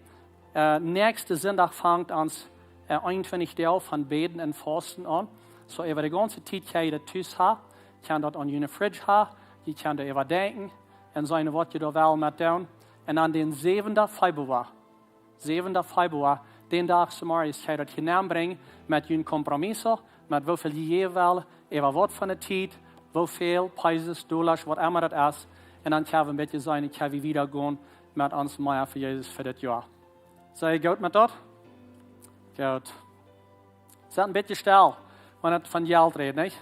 Äh, näakjsten Sindach fangt ons, äh, eenuntwintich Doag von Bäden un Fausten aun. Soo, äwa de gaunze Tiet kjenn jie daut tus haben, kjenn daut aun june Fridge haben, jie kjennen doa äwa denkjen un seenen, waut jie doa wellen met doonen. Un aun dän säwenden Februar, säwenden Februar, dän Dach zemorjes, kjenn jie daut hia nenbrinjen met june compromiso, met woo väl jie jäwen wellen, äwa waut fa eene Tiet, woo väl Pesos, Dollasch, waut emma daut es. Un dan kjenn wie een bät seenen, kjenn wie wieda gonen met ons Mea fa Jesus fa dit Joa. Sent jie goot met daut? Goot. Sent een bät stell, wan et von Jelt rät, nich?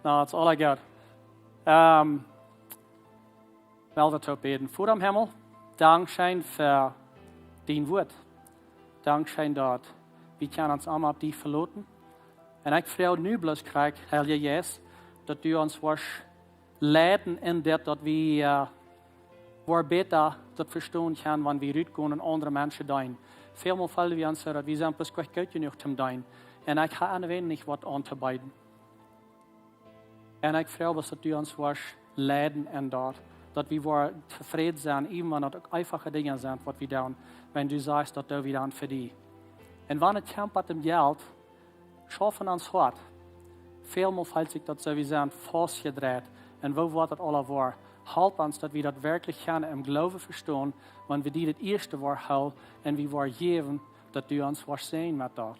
No, it's all I got. Ähm, well wie toop bäden. Voda em Himmel, dankscheen fa dien Wuat. Dankscheen daut wie kjennen ons emma opp die veloten. Un ekj froag nu bloos krakjt, Heilja Jeist, daut du ons woascht leiden en dit, daut wie, äh, woaren bäta daut vestonen kjennen, wan wie rutgonen un aundre Menschen deenen. Välmol feelen wie ons soo, daut wie sent bloos nich goot jenuach toom deenen. Un ekj hab aun weens nich waut auntobeeden. Un ekj froag bloos, daut du ons woascht leiden en daut, daut wie woaren tofräd sennen, even wan daut uk eenfache Dinja sent, waut wie doonen, wan du sajchst, daut doo wie dan fa die. Un wan et kjemt met däm Jelt, schaufen ons Hoat. Välmol felt sikj daut soo, wie sent faustjedreit. Un woo woat daut aula woaren? Help ons, daut wie daut werkjlich kjennen em Gloowen vestonen, wan wie die daut ieeschte woaren hoolen un wie woaren jäwen, daut du ons woascht säajnen met daut.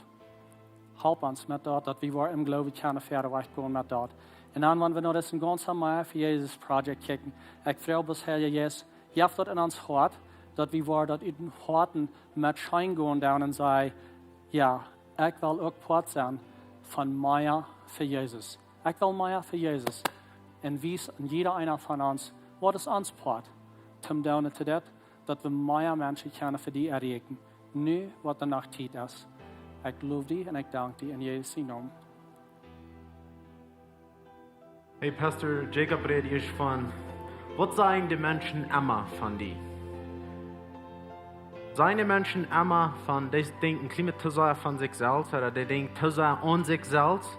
Help ons met daut, daut wie woaren em Gloowen kjennen wieda wajch gonen met daut. Un dan, wan wie no disen gaunzen Mea fa Jesus Project kjikjen, ekj froag bloos, Heilja Jeist, jeff daut en ons Hoat, daut wie woaren daut ut dän Hoaten met scheen gonen doonen un sajen, jo, Ekj well uk Poat sennen von mea fa Jesus. Ekj well mea fa Jesus. Un wie, un jieda eena von ons, waut es ons Poat? Toom doonen to dit, daut wie mea Menschen kjennen fa die erreichen. Nu, waut doa noch Tiet es. Ekj low die un ekj dank die en Jesus sienen Nomen. Hey, Pastor Jacob räd hia von, waut sajen de Menschen emma von die? Sajen de Menschen emma von, dee denkjen kjlien bät too sea von sikj selfst, ooda dee denkjen too sea aun sikj selfst?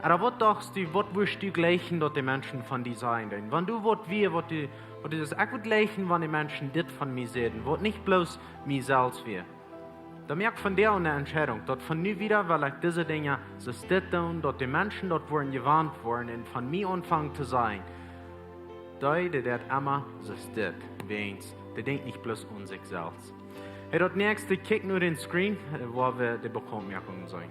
Ooda waut dochst du, waut wurscht du jleichen, daut de Menschen von die sajen doonen? Wan du waut wia, waut du, waut du sajchst, ekj wudd jleichen, wan de Menschen dit von mie säden, waut nich bloos mie selfst wia. Dan moak von die eene Entscheidunk, daut von nu wieda well ekj dise Dinja soo dit doonen, daut de Menschen daut woaren jewant woaren un von mie aunfangen to sajen: Dee, dee deit emma soo dit, wäajens dee denkjt nich bloos aun sikj selfst. Hey, daut näakjste, kjikj no dän Screen, äh, wua wie de Bekauntmoakungen seenen.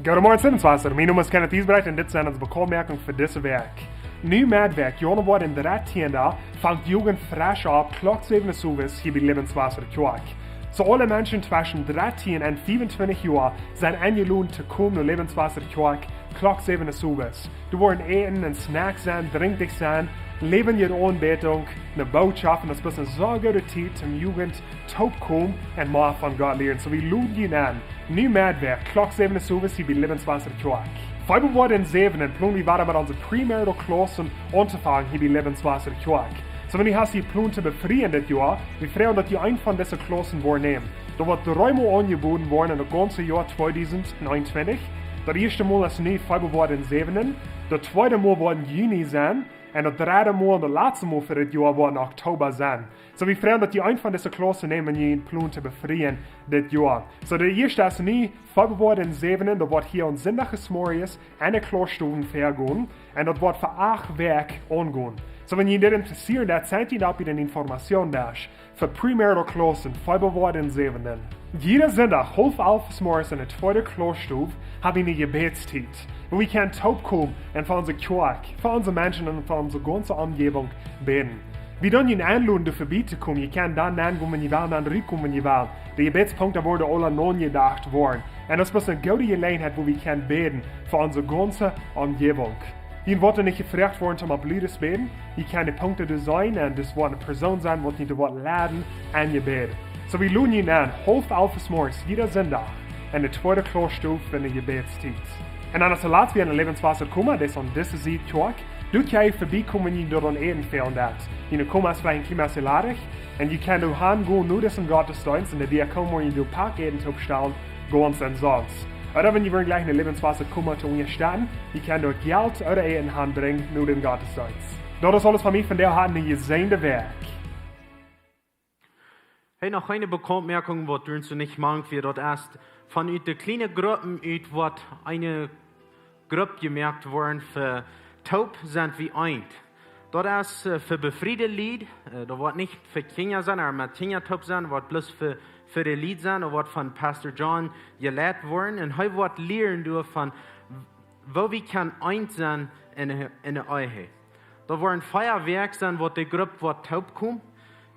Goodemorjen, Simmenswasser. Mien Nomen es Kenneth Giesbrecht un dit sent onse Bekauntmoakungen fa dise Wäakj. Nu Medwäakj, Januoa dän dartieenden, fangt Jugend fresch aun, Klock säwen Uages, hia bie Lebenswasser Kjoakj. Soo aule Menschen tweschen dartieen un fiefuntwintich Joa sent enjeloden to komen no Lebenswasser Kjoakj, Klock säwen Uages. Doa woaren Äten un Snacks sennen, Drinkjens sennen, läwendje Aunbädunk, eene Botschaft, un daut es eene sea goode Tiet toom Jugend toopkomen un mea von Gott lieren. Soo wie loden junt aun, nu Medwäakj, Klock säwen Uages, hia bie Lebenswasser Kjoakj. Februoa dän säwenden, plon wie wada met onse premarital Klaussen auntofangen hia bie Lebenswasser Kjoakj. Soo wan du hast jeplant to befrieen dit Joa, wie froagen, daut du eene von dise Klaussen woascht nämen. Daut woat dreemol aunjeboden woaren en daut gaunze Joa tweedusent eenuntwintich. Daut ieeschte Mol es nu Februoa dän säwenden, daut tweede Mol woat en Juni sennen, un daut dredde Mol un daut latste Mol fa dit Joa woat en Oktoba sennen. Soo wie froagen, daut du eene von dise Klaussen nemst, wan du plonst to befrieen dit Joa. Soo daut ieeschte es nu Februoa dän säwenden, daut woat hia aun Sindach zemorjes en de Klausstow väagonen, un daut woat fa acht Wäakj aungonen. Soo wan junt dit interesseet, dan sent jie doa bie dän Informationsdesk fa premarital Klaussen, Februoa dän säwenden. Jieda Sindach, haulf alf zemorjes en de tweede Klausstow, hab wie eene Jebädstiet, wua wie kjennen toopkomen un fa onse Kjoakj, fa onse Menschen un fa onse gaunze Omjäwunk bäden. Wie doonen junt enloden, doa verbie to komen. Jie kjennen dan nenkomen, wan jie wellen, dan rutkomen, wan jie wellen. De Jebädspunkten woaren aula nojedocht woaren. Un daut es eene goode Jeläajenheit, wua wie kjennen bäden fa onse gaunze Omjäwunk. Jie woaren nich jefroacht woaren, om opp ludes bäden. Jie kjennen de Punkten doa seenen un daut woat eene Persoon sennen, waut junt woat leiden en Jebäd. Soo wie loden junt aun, haulf alf zemorjes, jieda Sindach, en de tweede Klausstow fa eene Jebädstiet. Un dan es daut latste, wie haben Lebenswasser Koma, daut es aun dise Sied Kjoakj. Doa kjenn jie verbie komen, wan jie doa aun Äten fälen deit. June Koma es veleicht een kjlien bät ladich, un jie kjennen doa han gonen no disen Gottesdeenst, un de Diakon woat junt doa Packäten toopstalen, gaunz omsonst. Ooda wan jie wellen jlikj een Lebenswasser Koma to unjastetten, jie kjennen doa Jelt ooda Äten hanbrinjen no dän Gottesdeenst. Daut es aules von mie vondoag, habt eene jesäajende Wäakj. Hey, noch eene Bekauntmoakunk, waut doa soo nich mank wia, daut es von ut de kjliene Gruppen ut woat eene Grupp jemoakt woaren fa Toop sent wie eent. Daut es, äh, fa befriede Lied, äh, daut woat nich fa Kjinja sennen, ooda met Kjinja toop sennen, woat bloos fa, fa de Lied sennen, daut woat von Pastor John jeleit woaren. Un hee woat lieren doa von, woo wie kjennen eent sennen en de, en de Ehe. Daut woaren vea Wäakj sennen, waut de Grupp woat toopkomen.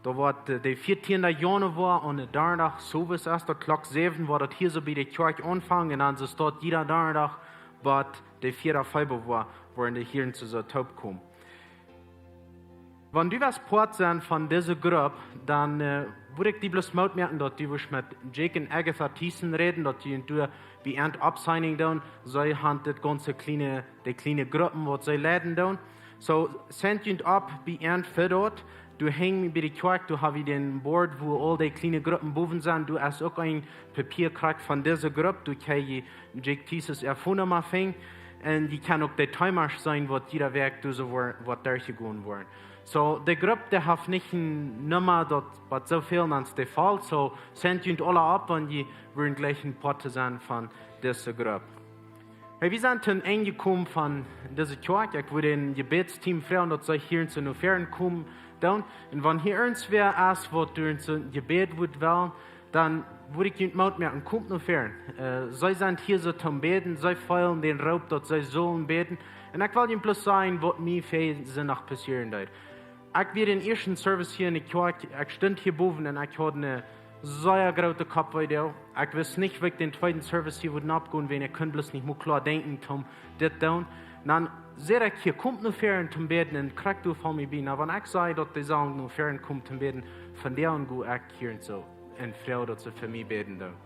Daut woat, äh, de vieetieende Januoa aun de Donnadach, soo aus daut Klock säwen, woat daut hia soo bie de Kjoakj aunfangen, un dan soo staut jieda Donnadach, waut de vieede Februoa, woaren dee hia soo, soo toopkomen. Wan du west Poat sennen von dise Grupp, dan, äh, wudd ekj die bloos Moot moaken, daut du wurscht met Jake un Agatha Thiessen räden, daut jie doa bie an oppsignen doonen. See haben dit gaunze kjliene, de kjliene Gruppen, waut see leiden doonen. Soo, signt junt opp bie an fa daut. Doa hinjen bie de Kjoakj, doa hab wie dän Board, wua aul de kjliene Gruppen bowen sent. Doa es uk een Papia krakjt von dise Grupp. Doa kjenn jie Jake Thiessen äa Phone Numma finjen. Un jie kjennen uk de Teemasch seenen, waut jieda Wäakj doa soo woa-, waut derchjegonen woaren. Soo, de Grupp, dee haft nich een Numma, daut, waut soo väl aun de Faul. Soo, signt junt aula opp, wan jie wellen jlikj een Poat sennen von dise Grupp. Hey, wie sent aum Enj jekomen von dise Kjoakj. Ekj wudd daut Jebädsteam froagen, daut see hia no väaren komen doonen. Un wan hia irjentwäa es, waut doa een Jebäd wudd wellen, dan wudd ekj junt Moot moaken, komt no väaren. Äh, see sent hia soo toom bäden, see feelen dän Roop, daut see sellen bäden. Un ekj well junt bloos sajen, waut mie väajen Sindach passieren deed. Ekj wia dän ieeschten Service hia en de Kjoakj, ekj stunt hia bowen un ekj haud eene sea groote Koppwee doa. Ekj wist nich, woo ekj dän tweeden Service hia wudd noppgonen, wiels ekj kunn bloos nich mol kloa denkjen, om dit doonen. Dan säd ekj: "Hia, komt no väaren toom bäden," un krakjt doa foll mie bie. Na, wan ekj saj, daut dee sellen no väaren komen toom bäden, von doa aun go ekj hia un soo. Un froag, daut see fa mie bäden doonen.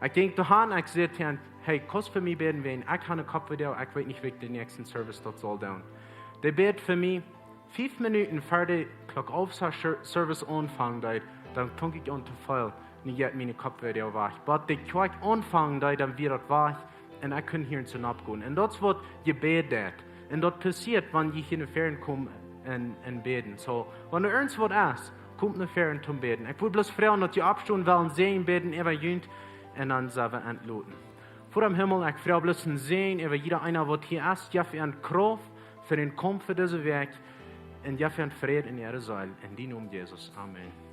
Ekj jinkj doa han, ekj säd to an: "Hey, kaust fa mie bäden, wiels ekj ha eene Koppwee doa, ekj weet nich, woo ekj dän näakjsten Service daut saul doonen." Dee bäd fa mie. Fief Minuten ver de Klock alf Service aunfangen deed, dan funk ekj aun to feelen, nu jeit miene Koppwee wajch. Waut de Klock aunfangen deed, dan wia daut wajch. Un ekj kunn hia un soo noppgonen. Un daut es waut Jebäd deit. Un daut passieet, wan jie hia no väaren komen un, un bäden. Soo, wan irjent waut es, komt no väaren toom bäden. Ekj wull bloos froagen, daut jie oppstonen, wellen Säajen bäden äwa junt. Un dan sell wie entloten. Voda em Himmel, ekj froag bloos een Säajen äwa jieda eena, waut hia es. Jeff an Krauft fa dän Kaumf fa dise Wäakj. Un jeff an Fräd en äare Seel. En dien Nomen, Jesus. Amen.